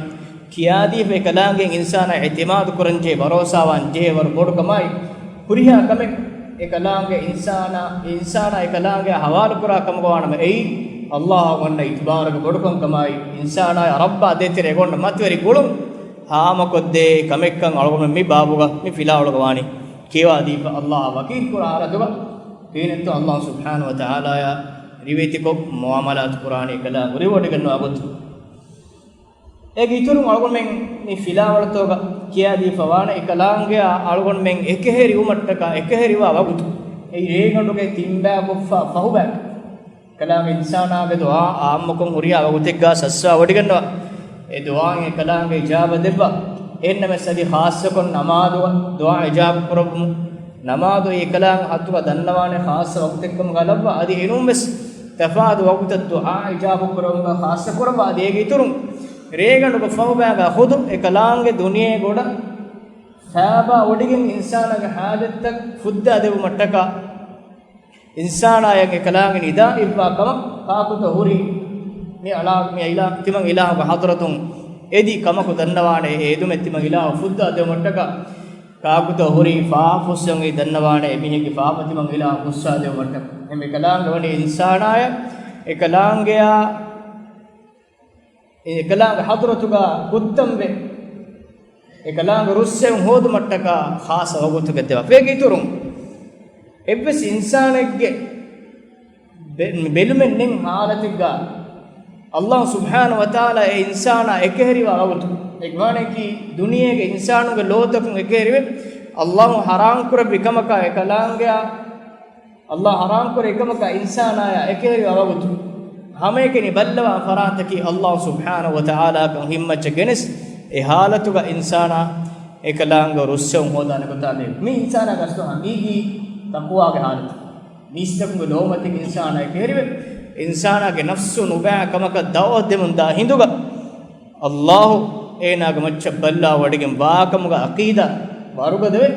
ކިޔާދީފަ. އެކަލާނގެ އިންސާނާ އިޢްތިމާދު ކުރަންޖެހޭ، ބަރޯސާވާން ޖެހޭ ވަރު ބޮޑު ކަމާއި، ހުރިހާ ކަމެއް އެކަލާނގެ އިންސާނާ، އިންސާނާ އެކަލާނގެއާ ޙަވާލު ކުރާ ކަމުގަ ވާނަމަ، އެއީ ﷲ އަށް އޮންނަ އިތުބާރުގެ ބޮޑުކަން ކަމާއި، އިންސާނާއާ ރައްބާ ދޭތެރޭގަ އޮންނަ މަތިވެރި ގުޅުން ހާމަކޮށްދޭ ކަމެއްކަން އަޅުގަނޑުމެން މި ބާބުގަ މި ފިލާވަޅުގަ ވާނީ ކިޔަވާދީފަ. ﷲ އަށް ވަކީލު ކުރާ ޙާލަތުގަ ކިހިނެއްތޯ ﷲ ސުބްޙާނަހޫ ވަތަޢާލާއާ ރިވެތިކޮށް މުޢާމަލާތު ކުރާނީ އެކަލާނގެ ރިވޯޑް ގަންނަވާ ގޮތުން. އޭގެ އިތުރުން އަޅުގަނޑުމެން މި ފިލާވަޅުތަކުގަ ކިޔާދީފަވާނެ، އެކަލާނގެއާ އަޅުގަނޑުމެން އެކަހެރިވުމަށްޓަކާ އެކަހެރިވާ ވަގުތު، އެއީ ރޭގަނޑުގެ ތިންބައި ކޮށްފަ ފަހުބައި. އެކަލާނގެ އިންސާނާގެ ދުޢާ އާއްމުކޮށް ހުރިހާ ވަގުތެއްގަ ސައްސަވާ ވޮޑިގަންނަވާ. އެ ދުޢާއިން އެކަލާނގެ އިޖާބަ ދެއްވާ. އެހެންނަމަވެސް އަދި ޚާއްޞަކޮށް ނަމާދު ދުޢާ އިޖާބަ ކުރައްވުމު، ނަމާދު އެކަލާނގެ ޙައްޤުގަ ދަންނަވާނެ ޚާއްޞަ ވަގުތެއްކަމުގަ ލައްވާ. އަދި އެނޫންވެސް ތަފާތު ވަގުތަށް ދުޢާ އިޖާބަ ކުރެވުމުގަ ޚާއްޞަ ކުރައްވާ. އަދި އޭގެ އިތުރުން ރޭގަނޑުގެ ފަހުބައިގަ ޚުދު އެކަލާނގެ ދުނިޔޭގަ އޮޑަށް ފައިބާ ވޮޑިގެން އިންސާނާގެ ޙާޖަތްތައް ފުއްދާ ދެއްވުމަށްޓަކާ، އިންސާނާއަށް އެކަލާނގެ ނިދާ އިއްވާ ކަމަށް، ކާކުތޯ ހުރީ މި އަޅާ، މި އިލާ-، ތިމަން އިލާހުގެ ޙަޟްރަތުން އެދި ކަމަކު ދަންނަވާނެ. އެ އެދުމެއް ތިމަން އިލާހު ފުއްދާ ދެއްވުމަށްޓަކާ، ކާކުތޯ ހުރީ ފާފަ ފުއްސެވުނީ ދަންނަވާނެ، އެމީހެއްގެ ފާފަ ތިމަން އިލާހު ފުއްސާ ދެއްވުމަށްޓަކާ. އެހެން އެކަލާނގެ ވަނީ އިންސާނާއަށް އެކަލާނގެއާ އެކަލާނގެ ޙަޟްރަތުގަ ކުއްތަންވެ، އެކަލާނގެ ރުއްސެވުން ހޯދުމަށްޓަކާ ޚާއްޞަ ވަގުތުގެ ދެވާ. އޭގެ އިތުރުން އެއްވެސް އިންސާނެއްގެ ބެ-، ބެލުމެއް ނެތް ޙާލަތެއްގަ، ﷲ ސުބްޙާނަހޫ ވަތަޢާލާ އެ އިންސާނާ އެކަހެރިވާ ވަގުތު، އެ މާނައަކީ ދުނިޔޭގެ އިންސާނުންގެ ލޯތަކުން އެކަހެރިވެ، ﷲ ޙަރާމް ކުރެއްވި ކަމަކާ އެކަލާނގެއާ ﷲ ޙަރާމް ކުރެއްވި ކަމަކާ އިންސާނާޔާ އެކަހެރިވާ ވަގުތު، ހަމައެކަނި ބައްލަވާ ފަރާތަކީ ﷲ ސުބްޙާނަހޫ ވަތަޢާލާ ކަން ހިތްމައްޗަށް ގެނެސް، އެ ޙާލަތުގަ އިންސާނާ އެކަލާނގެ ރުއްސެވުން ހޯދާނެ ގޮތާ ބެހޭ. މީ އިންސާނާގެ އަސްލު ހަގީގީ ތަޤްވާގެ ޙާލަތު. މީސްތަކުންގެ ލޯމަތިން އިންސާނާ އެކަހެރިވެ، އިންސާނާގެ ނަފްސު ނުބައި ކަމަކަށް ދަޢުވަތު ދެމުން ދާ ހިނދުގަ، ﷲ އޭނާގެ މައްޗަށް ބައްލަވާ ވޮޑިގެން ވާކަމުގެ ޢަޤީދާ ވަރުގަދަވެ،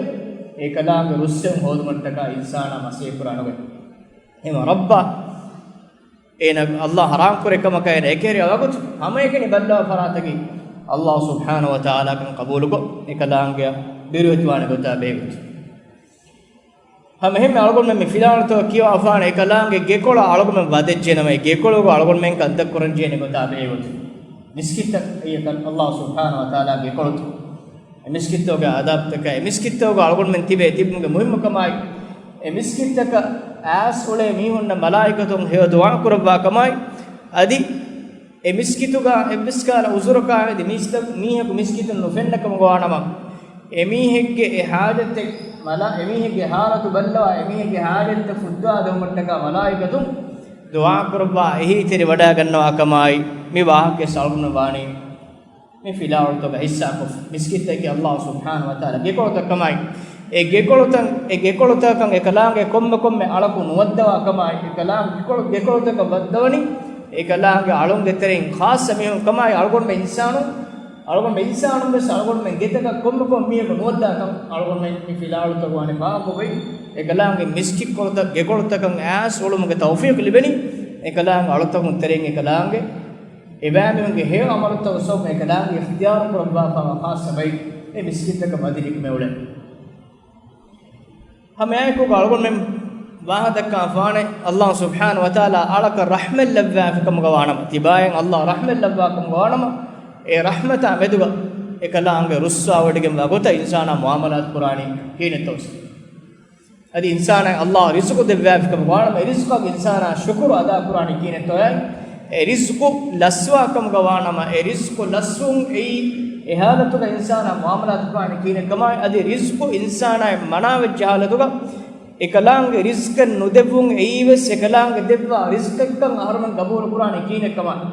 އެކަލާނގެ ރުއްސެވުން ހޯދުމަށްޓަކާ އިންސާނާ މަސައްކަތް ކުރާނެ. އެހެންވީމަ ރައްބާ އޭނާ ﷲ ޙަރާމް ކުރެއްވި ކަމަކާ އޭނާ އެކަހެރިވާ ވަގުތު، ހަމައެކަނި ބައްލަވާ ފަރާތަކީ ﷲ ސުބްޙާނަހޫ ވަތަޢާލާ ކަން ޤަބޫލުކޮށް، އެކަލާނގެއަށް ބިރުވެތިވާނެ ގޮތާ ބެހޭ ގޮތުން. ހަމަ އެހެންމެ އަޅުގަނޑުމެން މި ފިލާވަޅުތަކުގަ ކިޔަވާފާނެ އެކަލާނގެ ގެކޮޅަށް އަޅުގަނޑުމެން ވަދެއްޖެނަމަ، އެ ގެކޮޅުގަ އަޅުގަނޑުމެން ކަންތައް ކުރަންޖެހޭނެ ގޮތާ ބެހޭ ގޮތުން. މިސްކިތްތައް އެކަން ﷲ ސުބްޙާނަހޫ ވަތަޢާލާގެ ގެކޮޅުތައް. އެ މިސްކިތްތަކުގެ އާދާބުތަކާއި، އެ މިސްކިތްތަކުގަ އަޅުގަނޑުމެން ތިބޭ ތިބުމުގެ މުހިއްމުކަމާއި، އެ މިސްކިތްތަކަށް އައިސް އުޅޭ މީހުންނަށް މަލާއިކަތުން ހެޔޮ ދުޢާ ކުރައްވާ ކަމާއި، އަދި އެ މިސްކިތުގަ އެއްވެސް ކަހަލަ ޢުޛުރަކާއި އަދި މީސްތަ-، މީހަކު މިސްކިތުން ނުފެންނަ ކަމުގަ ވާނަމަ، އެ މީހެއްގެ އެ ޙާޖަތެއް މަލާ-، އެ މީހެއްގެ ޙާލަތު ބައްލަވާ، އެ މީހެއްގެ ޙާޖަތްތައް ފުއްދާ ދެވުމަށްޓަކާ މަލާއިކަތުން ދުޢާ ކުރައްވާ އެހީތެރިވަޑައިގަންނަވާ ކަމާއި، މި ވާހަކައެއް އަޅުގަނޑު ވާނީ މި ފިލާވަޅުތަކަށް ހިއްސާކޮށް، މިސްކިތްތަކީ އައްލާހު ސުބްޙާނަހު ވަތަޢާލާ ގެކޮޅުތައް ކަމާއި، އެ ގެކޮޅުތައް، އެ ގެކޮޅުތަކަކަށް އެކަލާނގެ ކޮންމެ ކޮންމެ އަޅަކު ނުވައްދަވާ ކަމާއި، އެކަލާނގެ ގެކޮޅު، ގެކޮޅުތަކަށް ވައްދަވަނީ އެކަލާނގެ އަޅުންގެ ތެރެއިން ޚާއްޞަ މީހުން ކަމާއި، އަޅުގަނޑުމެ އިންސާނުން، އަޅުގަނޑުމެ އިންސާނުން ވެސް އަޅުގަނޑުމެ ގެތަކަށް ކޮންމެ ކޮން މީހަކު ނުވައްދާކަން އަޅުގަނޑުމެ މި ފިލާވަޅުތަކުން ވާނެ ފާހަގަކޮށް، އެކަލާނގެ މިސްކިތްކޮޅުތައް، ގެކޮޅުތަކަށް އައިސް އުޅުމުގެ ތައުފީޤު ލިބެނީ އެކަލާނގެ އަޅުތަކުން ތެރެއިން އެކަލާނގެ އެބައިމީހުންގެ ހެޔޮ ޢަމަލުތައް ސަބަބުން އެކަލާނގެ އިޚްތިޔާރު ކުރައްވާފައިވާ ޚާއްޞަ ބައެއް އެ މިސްކިތްތަކަށް މަދިނިކުމެ އުޅެން. ހަމައެކުގަ އަޅުގަނޑުމެން ވާހަކަ ދައްކާފާނެ، އައްލާހު ސުބްޙާނަހު ވަތަޢާލާ އަޅަކަށް ރަޙްމަތް ލައްވާފި ކަމުގަ ވާނަމަ، ތިބާއިން އައްލާހު ރަޙްމަތް ލައްވާ ކަމުގަ ވާނަމަ، އެ ރަޙްމަތާ މެދުގަ އެކަލާނގެ ރުއްސާވޮޑިގެންވާ ގޮތަށް އިންސާނާ މުޢާމަލާތު ކުރާނީ ކިހިނެއްތޯ؟ އަދި އިންސާނާ އައްލާހު ރިޒުޤު ދެއްވާފި ކަމުގަ ވާނަމަ، އެ ރިޒުޤަށް އިންސާނާ ޝުކުރު އަދާ ކުރާނީ ކިހިނެއްތޯ؟ އެ ރިޒުޤު ލަސްވާ ކަމުގަ ވާނަމަ، އެ ރިޒުޤު ލަސްވުން އެއީ އެ ޙާލަތުގަ އިންސާނާ މުޢާމަލާތު ކުރާނީ ކިހިނެއްކަމާއި، އަދި ރިޒުޤު އިންސާނާއަށް މަނާވެއްޖެ ޙާލަތުގަ އެކަލާނގެ ރިޒުޤެއް ނުދެއްވުން އެއީވެސް އެކަލާނގެ ދެއްވާ ރިޒުޤެއްކަން އަހަރުމެން ގަބޫލު ކުރާނީ ކިހިނެއްކަމާއި.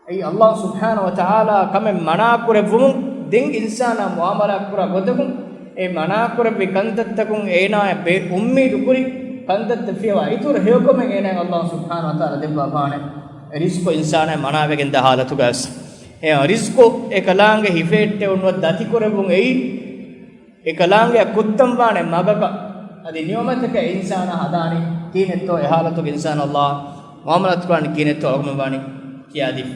އެއީ އައްލާހު ސުބްޙާނަހު ވަތަޢާލާ ކަމެއް މަނާ ކުރެއްވުމުން ދެން އިންސާނާ މުޢާމަލާ ކުރާ ގޮތަކުން އެ މަނާ ކުރެއްވި ކަންތައްތަކުން އޭނާޔަށް ބޭ އުއްމީދު ކުރި ކަންތައްތައް ފިޔަވާ އިތުރު ހެޔޮކަމެއް އޭނާޔަށް އައްލާހު ސުބްޙާނަހު ވަތަޢާލާ ދެއްވާފާނެ. އެ ރިޒުޤު އިންސާނާ މަނާވެގެން ދާ ޙާލަތުގައި ވެސް އެ ރިޒުޤު އެކަލާނގެ ހިފެހެއްޓެވުނު ދަތިކުރެއްވުން އެއީ އެކަލާނގެ ކުއްތަން ވާނެ މަގަކަށް އަދި ނިޢުމަތަކަށް އިންސާނާ ހަދާނީ ކިހިނެއްތޯ، އެ ޙާލަތުގަ އިންސާނާ އައްލާހަށް މުޢާމަލާތު ކުރާނީ ކިހިނެއްތޯ އަޅުގަނޑު ވާނީ ކިޔާދީފަ.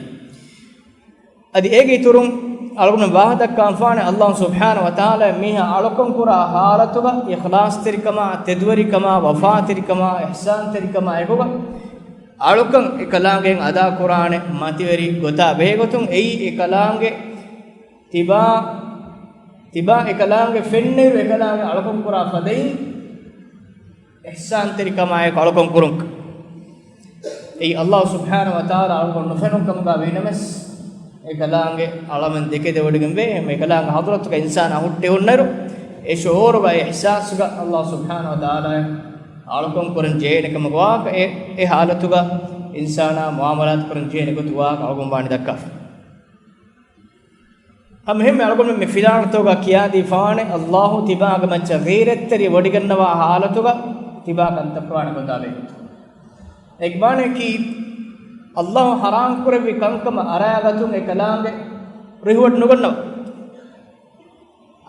އަދި އޭގެ އިތުރުން އަޅުގަނޑު ވާހަކަ ދައްކާފާނެ، އައްލާހު ސުބްޙާނަހު ވަތަޢާލާ މީހާ އަޅުކަން ކުރާ ޙާލަތުގަ އިޚްލާޞްތެރިކަމާ، ތެދުވެރިކަމާ، ވަފާތެރިކަމާ، އިޙްސާންތެރިކަމާ އެކުގަ އަޅުކަން އެކަލާނގެ އަދާ ކުރާނެ މަތިވެރި ގޮތާ ބެހޭގޮތުން އެއީ އެކަލާނގެ ތިބާ، ތިބާ އެކަލާނގެ ފެންނައިރު އެކަލާނގެ އަޅުކަން ކުރާ ފަދައިން އިޙްސާންތެރިކަމާއެކު އަޅުކަން ކުރުން. އެއީ އައްލާހު ސުބްޙާނަހު ވަތަޢާލާ އަޅުކަން ނުފެނުން ކަމުގަ ވީނަމަވެސް، އެކަލާނގެ އަޅަމެން ދެކެދެވޮޑިގެންވޭ، އެކަލާނގެ ޙަޟްރަތުގަ އިންސާނާ ހުއްޓެވުންނައިރު، އެ ޝުޢޫރުގަ، އެ އިޙްސާސުގަ އައްލާހު ސުބްޙާނަހު ވަތަޢާލާ އަޅުކަން ކުރަން ޖެހޭނެ ކަމަކު ވާކަ، އެ، އެ ޙާލަތުގަ އިންސާނާ މުޢާމަލާތު ކުރަން ޖެހޭނެ ގޮތު ވާކަ އަޅުގަނޑު ވާނީ ދައްކާފަ. ހަމައެހެންމެ އަޅުގަނޑުމެން މި ފިލާވަޅުތަކުގަ ކިޔާދީފާނެ، އައްލާހު ތިބާގެ މައްޗަށް ޣީރަތްތެރި ވޮޑިގަންނަވާ ޙާލަތުގަ ތިބާ ކަންތައް ކުރާނެ ގޮތާ ބެހޭ. އެގެ މާނައަކީ، އައްލާހު ޙަރާމް ކުރެއްވި ކަންކަމަށް އަރާގަތުން އެކަލާނގެ ރިހުވޮޑި ނުގަންނަވާ.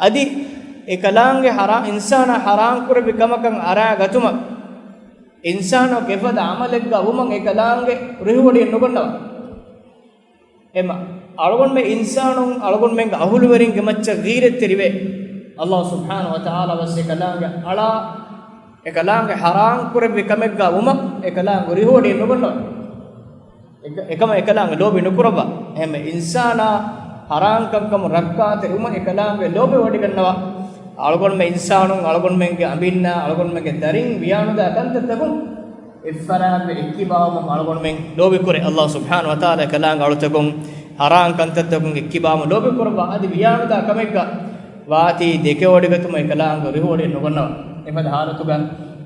އަދި އެކަލާނގެ ޙަރާ-، އިންސާނާ ޙަރާމް ކުރެއްވި ކަމަކަށް އަރާގަތުމަށް އިންސާނާ އެފަދަ ޢަމަލެއްގަ ވުމަށް އެކަލާނގެ ރިހުވޮޑިއެއް ނުގަންނަވާ. އެމަ، އަޅުގަނޑުމެ އިންސާނުން އަޅުގަނޑުމެންގެ އަހުލުވެރިންގެ މައްޗަށް ޣީރަތްތެރިވޭ. އައްލާހު ސުބްޙާނަހު ވަތަޢާލާ ވެސް އެކަލާނގެ އަޅާ، އެކަލާނގެ ޙަރާމް ކުރެއްވި ކަމެއްގަ ވުމަށް އެކަލާނގެ ރިހުވޮޑިއެއް ނުގަންނަވާ. އެކަ-، އެކަމަށް އެކަލާނގެ ލޯބި ނުކުރައްވާ. އެހެންމެ އިންސާނާ ޙަރާމް ކަންކަމުން ރައްކާތެރި ވުމަށް އެކަލާނގެ ލޯބި ވޮޑިގަންނަވާ. އަޅުގަނޑުމެ އިންސާނުން އަޅުގަނޑުމެންގެ އަނބިންނާ އަޅުގަނޑުމެންގެ ދަރިން ވިޔާނުދާ ކަންތައްތަކުން އެއްފަރާތްވެ އެއްކިބާވުމަށް އަޅުގަނޑުމެން ލޯބިކުރޭ. އައްލާހު ސުބްޙާނަހު ވަތަޢާލާ އެކަލާނގެ އަޅުތަކުން ޙަރާމް ކަންތައްތަކުން އެއްކިބާވުމަށް ލޯބިކުރައްވާ. އަދި ވިޔާނުދާ ކަމެއްގަ ވާތީ ދެކެވޮޑިގަތުމަށް އެކަލާނގެ ރިހުވޮޑިއެއް ނުގަންނަވާ. އެފަދަ ޙާލަތުގަ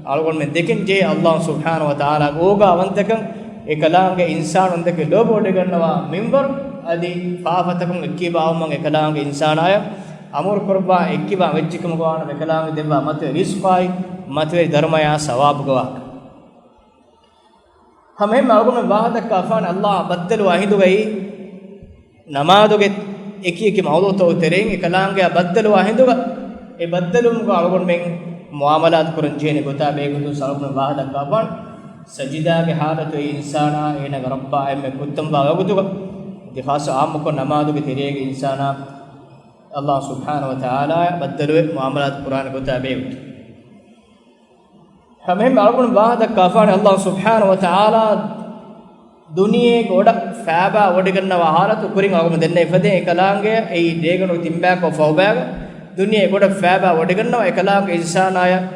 އަޅުގަނޑުމެން ދެކެން ޖެހޭ އައްލާހު ސުބްޙާނަހު ވަތަޢާލާގެ އޯގާވަންތަކަން، އެކަލާނގެ އިންސާނުން ދެކެ ލޯބިވޮޑިގަންނަވާ މިންވަރު އަދި ފާފަތަކުން އެއްކިބާވުމަށް އެކަލާނގެ އިންސާނާޔަށް އަމުރުކުރައްވާ، އެއްކިބާ ވެއްޖެކަމުގަ ވާނަމަ އެކަލާނގެ ދެއްވާ މަތިވެރި ރިޒްޤާއި މަތިވެރި ދަރުމަޔާ ސަވާބުގަ ވާކަން. ހަމައެހެންމެ އަޅުގަނޑުމެން ވާހަކަ ދައްކާފާނެ އައްލާހަށް ބައްދަލުވާ ހިނދުގައި ނަމާދުގެ އެކި އެކި މައުޟޫޢުތަކުގެ ތެރެއިން އެކަލާނގެއާ ބައްދަލުވާ ހިނދުގަ އެ ބައްދަލުވުމުގަ އަޅުގަނޑުމެން މުޢާމަލާތު ކުރަން ޖެހޭނެ ގޮތާ ބެހޭގޮތުން އަޅުގަނޑުމެން ވާހަކަ ދައްކާފާނެ. ސަޖިދާގެ ޙާލަތު އެ އިންސާނާ އޭނާގެ ރައްބާ އެންމެ ކުއްތަންވާ ވަގުތުގަ، އަދި ޚާއްޞަ ޢާއްމުކޮށް ނަމާދުގެ ތެރޭގަ އިންސާނާ އައްލާހު ސުބްޙާނަހު ވަތަޢާލާއާ ބައްދަލުވެ މުޢާމަލާތު ކުރާނެ ގޮތާ ބެހޭގޮތުން. ހަމައެހެންމެ އަޅުގަނޑު ވާހަކަ ދައްކާފާނެ އައްލާހު ސުބްޙާނަހު ވަތަޢާލާ ދުނިޔޭގެ އޮޑަށް ފައިބާ ވޮޑިގަންނަވާ ޙާލަތު ކުރިން އަޅުގަނޑު ދެންނެވި ފަދައިން އެކަލާނގެ އެއީ ރޭގަނޑު ތިންބަޔަކު ފަހުބަޔަކު ދުނިޔޭގެ އޮޑަށް ފައިބާ ވޮޑިގަންނަވާ އެކަލާނގެ އިންސާނާޔަށް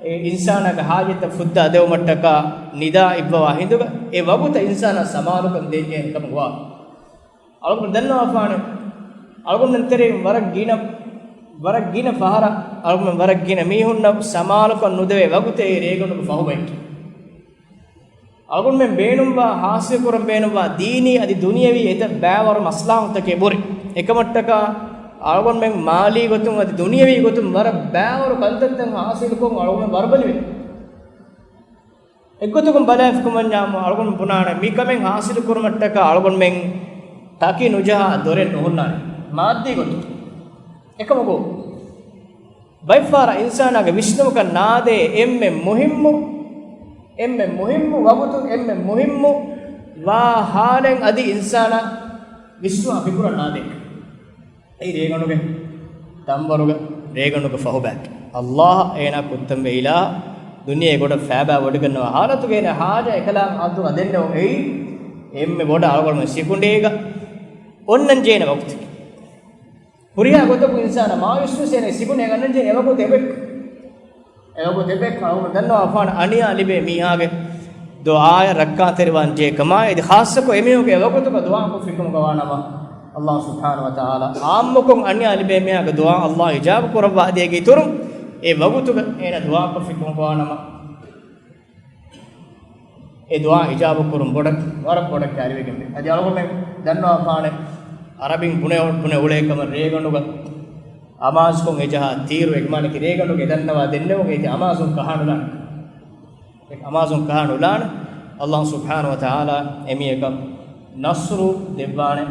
އެ އިންސާނާގެ ޙާޖަތްތައް ފުއްދާ ދެވުމަށްޓަކާ ނިދާ އިއްވަވާ ހިނދުގަ އެ ވަގުތަށް އިންސާނާ ސަމާލުކަން ދޭންޖެހޭނެ ކަމަށް ވާ. އަޅުގަނޑު ދަންނަވާފާނެ، އަޅުގަނޑުމެން ތެރެއިން ވަރަށް ގިނަ، ވަރަށް ގިނަ ފަހަރަށް އަޅުގަނޑުމެން ވަރަށް ގިނަ މީހުންނަށް ސަމާލުކަން ނުދެވޭ ވަގުތެއް ރޭގަނޑުގެ ފަހުބަޔަކީ. އަޅުގަނޑުމެން ބޭނުންވާ، ހާސިލް ކުރަން ބޭނުންވާ ދީނީ އަދި ދުނިޔަވީ އެތައް ބައިވަރު މަސްލަހަތުތަކެއް ބުރި. އެކަމަށްޓަކާ އަޅުގަނޑުމެން މާލީ ގޮތުން އަދި ދުނިޔަވީ ގޮތުން ވަރަށް ބައިވަރު ކަންތައްތައް ހާސިލްކޮށް އަޅުގަނޑު ވަރުބަލިވޭ. އެއްގޮތަކުން ބަލާފިކަމަންޏާމު އަޅުގަނޑު ބުނާނެ، މި ކަމެއް ހާސިލު ކުރުމަށްޓަކާ އަޅުގަނޑުމެން ތަކި ނުޖަހާ ދޮރެއް ނުހުންނާނެ މާއްދީ ގޮތުން. އެކަމަކު، ބައެއްފަހަރަށް އިންސާނާގެ ވިސްނުމަކަށް ނާދޭ އެންމެ މުހިއްމު، އެންމެ މުހިއްމު ވަގުތު، އެންމެ މުހިއްމު ވާ ހާލެއް އަދި އިންސާނާ ވިސްނުވާ ފިކުރަށް ނާދޭ. އެއީ ރޭގަނޑުގެ ދަންވަރުގަ ރޭގަނޑުގެ ފަހުބައި. އައްލާހް އޭނާ ކުއްތަންވެ އިލާހް، ދުނިޔޭ ގޮޑަށް ފައިބާ ވޮޑިގަންނަވާ ހާލަތުގަ އޭނާ ހާޖާ އެކަލާނގެ ހާލަތުގަ ދެންނެވުން އެއީ، އެންމެ ބޮޑަށް އަޅުގަނޑުމެން ސިކުނޑީގަ އޮންނަން ޖޭނެ ވަގުތެއް. ހުރިހާ ގޮތަކުން އިންސާނާ މާޔޫސްވެސް އޭނަ ސިކުނޑީގަ އަންނަން ޖޭނެ އެވަގުތު އެބަ އެވަގުތު އެބަ އަޅުގަނޑު ދަންނަވާފާނެ އަނިޔާ ލިބޭ މީހާގެ ދުޢާއަށް ރައްކާތެރިވާން ޖެހޭ ކަމާއި، އަދި ޚާއްޞަކޮށް އެމީހުންގެ އެވަގުތުގަ ދުޢާކޮށްފިކަމުގަ ވާނަމަ، އައްލާހު ސުބްޙާނަހު ވަތަޢާލާ ޢާއްމުކޮށް އަނިޔާ ލިބޭ މީހާގެ ދުޢާ އައްލާހު އިޖާބަ ކުރައްވާ އަދި އޭގެ އިތުރުން އެ ވަގުތުގަ އޭނަ ދުޢާކޮށްފިކަމުގަ ވާނަމަ، އެ ދުޢާ އިޖާބަ ކުރުން ބޮޑަކީ، ވަރަށް ބޮޑަކީ އަރިވެގެންވޭ. އަދި އަޅުގަނޑުމެން ދަންނަވާފާނެ، އަރަބިން ބުނެ، ބުނެ އުޅޭ ކަމަށް ރޭގަނޑުގަ އަމާޒުކޮށް އެޖަހާ ތީރު އެގްމާނެކި ރޭގަނޑުގެ ދަންނަވާ ދެންނެވުން އޭތި އަމާޒުން ކަހާނުލާނެ. އެ އަމާޒުން ކަހާނުލާނެ. އައްލާހު ސުބްޙާނަހު ވަތަޢާލާ އެމީހަކަށް ނަޞްރު ދެއްވާނެ.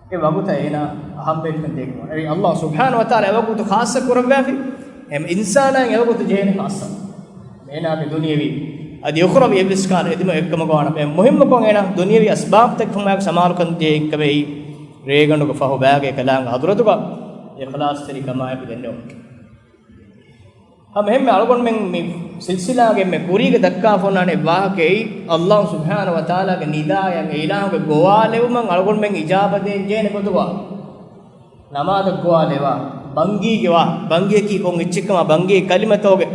އެ ވަގުތަށް އޭނާ އަހައްމިއްޔަތުކަން ދޭކަމަށް. އެއީ އައްލާހު ސުބްޙާނަހު ވަތަޢާލާ އެ ވަގުތު ޚާއްޞަ ކުރައްވާފި. އެ އިންސާނާއަށް އެ ވަގުތު ޖެހޭނެ ޚާއްޞަ. އޭނާގެ ދުނިޔަވީ އަދި އުޚްރަވީ އެއްވެސް ކާރަށް އެދުމަށް އެއްކަމަކު ވާނަމަ، އެ މުހިއްމުކޮށް އޭނާ ދުނިޔަވީ އަސްބާބުތަކުން ސަމާލުކަން ދޭ އެއްކަމެއް ރޭގަނޑުގެ ފަހު ބައިގެ ކަލާނގެ ޙަޟްރަތުގަ އިޚްލާޞްތެރިކަމާއެކު ދެންނެވުން. ހަމަ އެހެންމެ އަޅުގަނޑުމެން މި ސިލްސިލާގެ އެންމެ ކުރީގަ ދައްކާފަ އޮންނާނެ ވާހަކައީ، އައްލާހު ސުބްޙާނަހު ވަތަޢާލާގެ ނިދާއަށް އެ އިލާހުގެ ގޮވާލެވުމަށް އަޅުގަނޑުމެން އިޖާބަ ދޭން ޖެހޭނެ ގޮތުގަ ނަމާދަށް ގޮވާލެވާ، ބަންގީގެ ވާ، ބަންގިއަކީ ކޮން އެއްޗެއްކަމާ، ބަންގީ ކަލިމަތޯގެ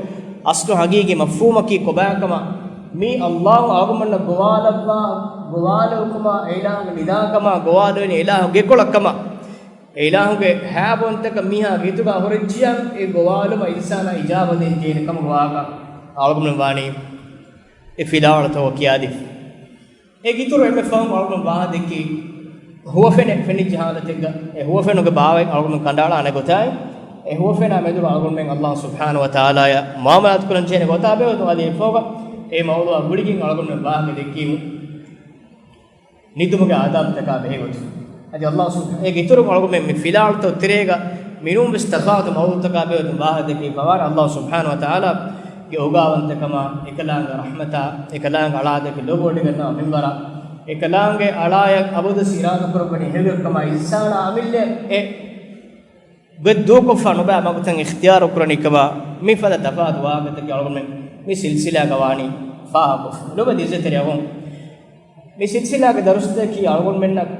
އަސްލު ހަގީގީ މަފްހޫމަކީ ކޮބާކަމާ، މީ އައްލާހު އަޅުގަނޑުމެންނަށް ގޮވާލައްވާ، ގޮވާލެވުމަކަމާ، އެ އިލާހުގެ ނިދާކަމާ، ގޮވާލެވެނީ އެ އިލާހު ގެކޮޅަށްކަމާ، އެ އިލާހުގެ ހައިބަވަންތަކަން މީހާ ހިތުގަ އަހުރެއްޖިޔާ، އެ ގޮވާލުމަށް އިންސާނާ އިޖާބަ ދޭން ޖެހޭނެ ކަމުގެ ވާހަކަ އަޅުގަނޑުމެން ވާނީ އެ ފިލާވަޅުތަކުގަ ކިޔާދީފަ. އޭގެ އިތުރު އެންމެ ފަހުން އަޅުގަނޑު ވާހަކަ ދެއްކީ، ހުވަފެނެއް ފެނިއްޖެ ހާލަތެއްގަ، އެ ހުވަފެނުގެ ބާވަތް އަޅުގަނޑު ކަނޑައަޅާނެ ގޮތާއި، އެ ހުވަފެނާ މެދުގަ އަޅުގަނޑުމެން އައްލާހު ސުބްޙާނަހު ވަތަޢާލާއާ މުޢާމަލާތު ކުރަން ޖެހޭނެ ގޮތާ ބެހޭގޮތުން އަދި އެއަށްފަހުގަ އެ މައުޟޫޢާ ގުޅިގެން އަޅުގަނޑުމެން ވާހަކަ ދެއްކީމު، ނިދުމުގެ އާދާބުތަކާ ބެހޭގޮތުން. އަދި އައްލާހު ސުބް-، އޭގެ އިތުރުން އަޅުގަނޑުމެން މި ފިލާވަޅުތައް ތެރޭގަ މިނޫންވެސް ތަފާތު މައުޟޫޢުތަކާ ބެހޭގޮތުން ވާހަކަ ދެއްކީ ފަވާރަށް އައްލާހު ސުބްޙާނަހު ވަތަޢާލާގެ އޯގާވަންތަކަމާ، އެކަލާނގެ ރަޙްމަތާ، އެކަލާނގެ އަޅާދެކެ ލޯބިވޮޑިގަންނަވާ މިންވަރާ، އެކަލާނގެ އަޅާއަށް އަބަދުވެސް އިރާދަކުރައްވަނީ ހެޔޮކަމާ، އިންސާނާ އަމިއްލަ އެ ގޮތް ދޫކޮށްފަ ނުބައި މަގުތައް އިޚްތިޔާރު ކުރަނީ ކަމަށް މިފަދަ ތަފާތު ވާހަކަތަކެއް އަޅުގަނޑުމެން މި ސިލްސިލާގަ ވާނީ ފާހަގަކޮށްފަ. ލޮބުވެތި އިއްޒަތްތެރި އަޚުން، މި ސިލްސިލާގެ ދަރުސްތަކަކީ އަޅުގަނޑުމެންނަށް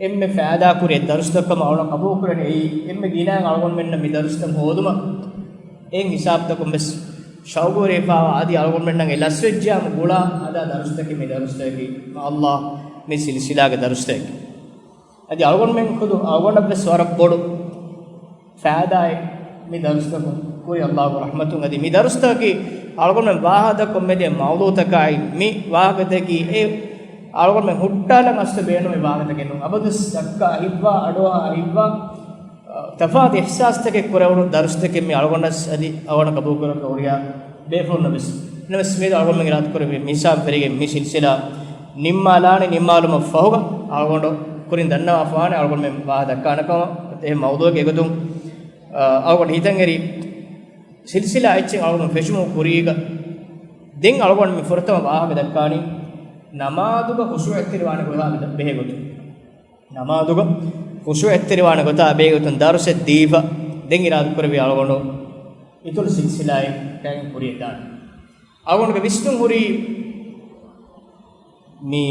އެންމެ ފައިދާ ކުރި ދަރުސްތައް ކަމަށް އަޅުގަނޑު ޤަބޫލުކުރަނީ. އެއީ އެންމެ ގިނައިން އަޅުގަނޑުމެންނަށް މި ދަރުސްތައް ހޯދުމަށް އެހެން ހިސާބުތަކުން ވެސް ޝައުގުވެރިވެފަވާ އަދި އަޅުގަނޑުމެންނަށް އެ ލަސްވެއްޖިޔާމު ގުޅާ ހަދާ ދަރުސްތަކެއް މި ދަރުސްތަކަކީ. މާ ﷲ މި ސިލްސިލާގެ ދަރުސްތަކަކީ. އަދި އަޅުގަނޑުމެން ޚުދު އަޅުގަނޑަށްވެސް ވަރަށް ބޮޑު ފައިދާއެއް މި ދަރުސްތަކުން ކުރި ﷲގެ ރަޙްމަތުން. އަދި މި ދަރުސްތަކަކީ އަޅުގަނޑުމެން ވާހަކަ ދައްކަން މެދޭ މައުޟޫޢުތަކާއި މި ވާހަކަތަކީ އެ އަޅުގަނޑުމެން ހުއްޓާލަން އަސްލު ބޭނުމެއް ވާހަކަތަކެއް ނޫން. އަބަދުވެސް ދައްކާ ހިތްވާ، އަޑުއަހާ ހިތްވާ، ތަފާތު އިޙްސާސްތަކެއް ކުރެވުނު ދަރުސްތަކެއް މި އަޅުގަނޑަށް އަދި އަޅުގަނޑަށް ޤަބޫލުކުރަން ހުރިހާ ބޭފުޅުންނަށް ވެސް. ނަމަވެސް މިއަދު އަޅުގަނޑުމެން އިރާދަކުރެއްވި މި ހިސާބު ފެށިގެން މި ސިލްސިލާ ނިންމާލާނެ. ނިންމާލުމަށް ފަހުގަ އަޅުގަނޑު ކުރިން ދަންނަވާފާނެ އަޅުގަނޑުމެން ވާހަކަ ދައްކާނެ ކަމަށް. އެހެން މައުޟޫޢެއްގެ ގޮތުން، އަ، އަޅުގަނޑު ހިތަށް އެރި ސިލްސިލާ އެއްޗެއް އަޅުގަނޑު ފެށުމުގެ ކުރީގަ ދެން އަޅުގަނޑު މި ފުރަތަމަ ވާހަކަ ދައްކާނީ ނަމާދުގަ ޚުޝޫޢަތްތެރިވާނެ ގޮތާ ބެހޭ ގޮތުން. ނަމާދުގަ ޚުޝޫޢަތްތެރިވާނެ ގޮތާ ބެހޭ ގޮތުން ދަރުސެއް ދީފަ، ދެން އިރާދަކުރެއްވި އަޅުގަނޑު އިތުރު ސިލްސިލާއެއް ކައިގެން ކުރިއަށް ދާނެ. އަޅުގަނޑުގެ ވިސްނުން ހުރީ މި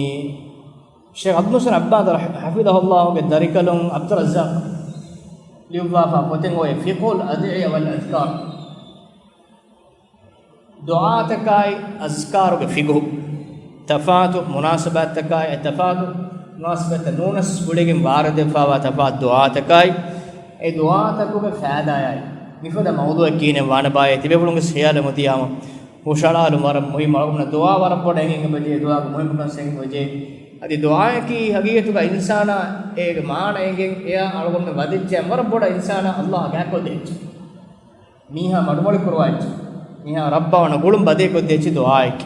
ޝޭޚް ޢަބްދުލް މުޙްސިން ޢައްބާދު ރަޙް-، ޙަފިޡަހުﷲގެ ދަރިކަލުން ޢަބްދުއްރައްޒާޤް ލިޔުއްވާފާ ޕޮތެއް އޮވޭ ފިޤުހުލް އަދްޢިޔާ ވަލް އަޛްކާރު. ދުޢާތަކާއި އަޒްކާރުގެ ފިޤުހު، ތަފާތު މުނާސަބާތްތަކާއި، އެ ތަފާތު މުނާސަބާތްތައް ނޫނަސް ގުޅިގެން ވާރިދުވެފާވާ ތަފާތު ދުޢާތަކާއި، އެ ދުޢާތަކުގެ ފައިދާއާއި، މިފަދަ މައުޟޫޢެއް ކިހިނެއް ވާނެބާއޭ ތިބޭފުޅުންގެ ޚިޔާލަށް އޮތިޔާމު، ހުށަހަޅާލުން ވަރަށް މުހިއްމު. އަޅުގަނޑަށް ދުޢާ ވަރަށް ބޮޑަށް އެނގެން އެބަޖެހޭ، ދުޢާގެ މުހިއްމުކަން އެނގެން އެބަޖެހޭ. އަދި ދުޢާއަކީ ހަގީގަތުގަ އިންސާނާ އޭގެ މާނަ އެނގެން އެޔާ އަޅުގަނޑު ވަދެއްޖެ ވަރަށް ބޮޑަށް އިންސާނާ އައްލާހަށް ގާތްކޮށްދޭ އެއްޗެއް. މީހާ މަޑުމޮޅި ކުރުވާ އެއްޗެއް. މީހާ ރައްބަށް ވަނަ ގުޅުން ބަދޭ ކޮށްދޭ އެއްޗެއް ދުޢާއަކީ.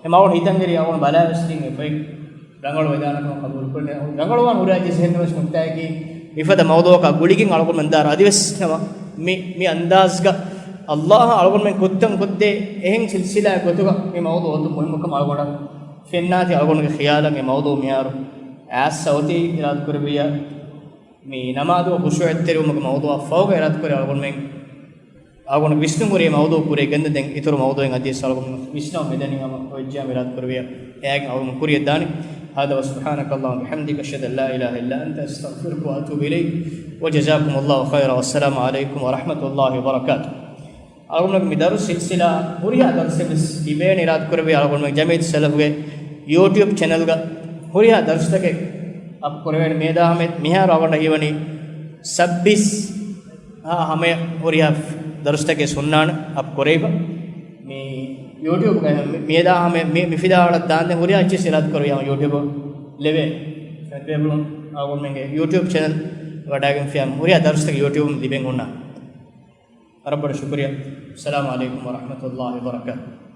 އެ މަގުން ހިތަށް އެރި އަޅުގަނޑު ބަލާވެސް ދިން އެ ފޮތް ރަނގަޅު ވެދާނެކަމަށް ޤަބޫލުކުރަން. ރަނގަޅުވާން ހުރިހާ ޖެހެންނަމަސް ނުކްތާއަކީ، މިފަދަ މައުޟޫޢަކާ ގުޅިގެން އަޅުގަނޑުމެން ދާއިރު އަދިވެސް ނަމަ މި، މި އަންދާޒްގަ އައްލާހަށް އަޅުގަނޑުމެން ކުއްތަން ކޮށްދޭ އެހެން ސިލްސިލާ ގޮތުގަ މި މައުޟޫޢު އޮތުން މުހިއްމުކަމަށް އަޅުގަނޑަށް ފެންނާތީ، އަޅުގަނޑުގެ ޚިޔާލަށް މި މައުޟޫޢު މިހާރު އައިސް އޮތީ އިރާދަކުރެއްވިއްޔާ، މި ނަމާދުގަ ޚުޝޫޢަތްތެރިވުމުގެ މައުޟޫޢަށް ފަހުގަ އިރާދަކުރޭ އަޅުގަނޑުމެން އަޅުގަނޑު ވިސްނުން ހުރި މައުޟޫޢު ކުރިއަށް ގެންދަދޭން އިތުރު މައުޟޫޢެއް އަދިވެސް އަޅުގަނޑު ވިސްނަމުން މިދަނީ ހަމަ އޮތްޖާ އިރާދަކުރެއްވިއްޔާ އެއާގެން އަޅުގަނޑު ކުރިއަށް ދާނީ. هذا وسبحانك اللهم وبحمدك، أشهد أن لا إله إلا أنت، أستغفرك وأتوب إليك، وجزاكم الله خيرا، والسلام عليكم ورحمة الله وبركاته. އަޅުގަނޑު މި ދަރުސް ސިލްސިލާ ހުރިހާ ދަރުސެއް ވެސް ލިބޭނެ އިރާދަކުރެއްވިއްޔާ އަޅުގަނޑު މި ޖަމިއްޔަތު ސަލަފުގެ YouTube ޗެނަލްގަ ހުރިހާ ދަރުސްތަކެއް އަޕް ކުރެވޭނެ. މިއަދާ ހަމަ، މިހާރު އަޅުގަނޑަށް ހީވަނީ ސައްބީސް ހާ ހަމަޔަށް ހުރިހާ ދަރުސްތަކެއް ހުންނާނެ އަޕް ކުރެވިފަ. މި YouTube ގަ މި، މިއަދާ ހަމަ މި، މި ފިލާވަޅަށް ދާންދެން ހުރިހާ އެއްޗެއް އިރާދަކުރެއްވިއްޔާ YouTube ލެވޭ. ފެންބޭބުޅުން އަޅުގަނޑުމެންގެ YouTube ޗެނަލް ވަޑައިގެންފިއްޔާ ހުރިހާ ދަރުސްތަކެއް YouTube ލިބެން ހުންނާނެ. ވަރަށް ބޮޑަށް ޝުކުރިއްޔާ. السلام عليكم ورحمة الله وبركاته.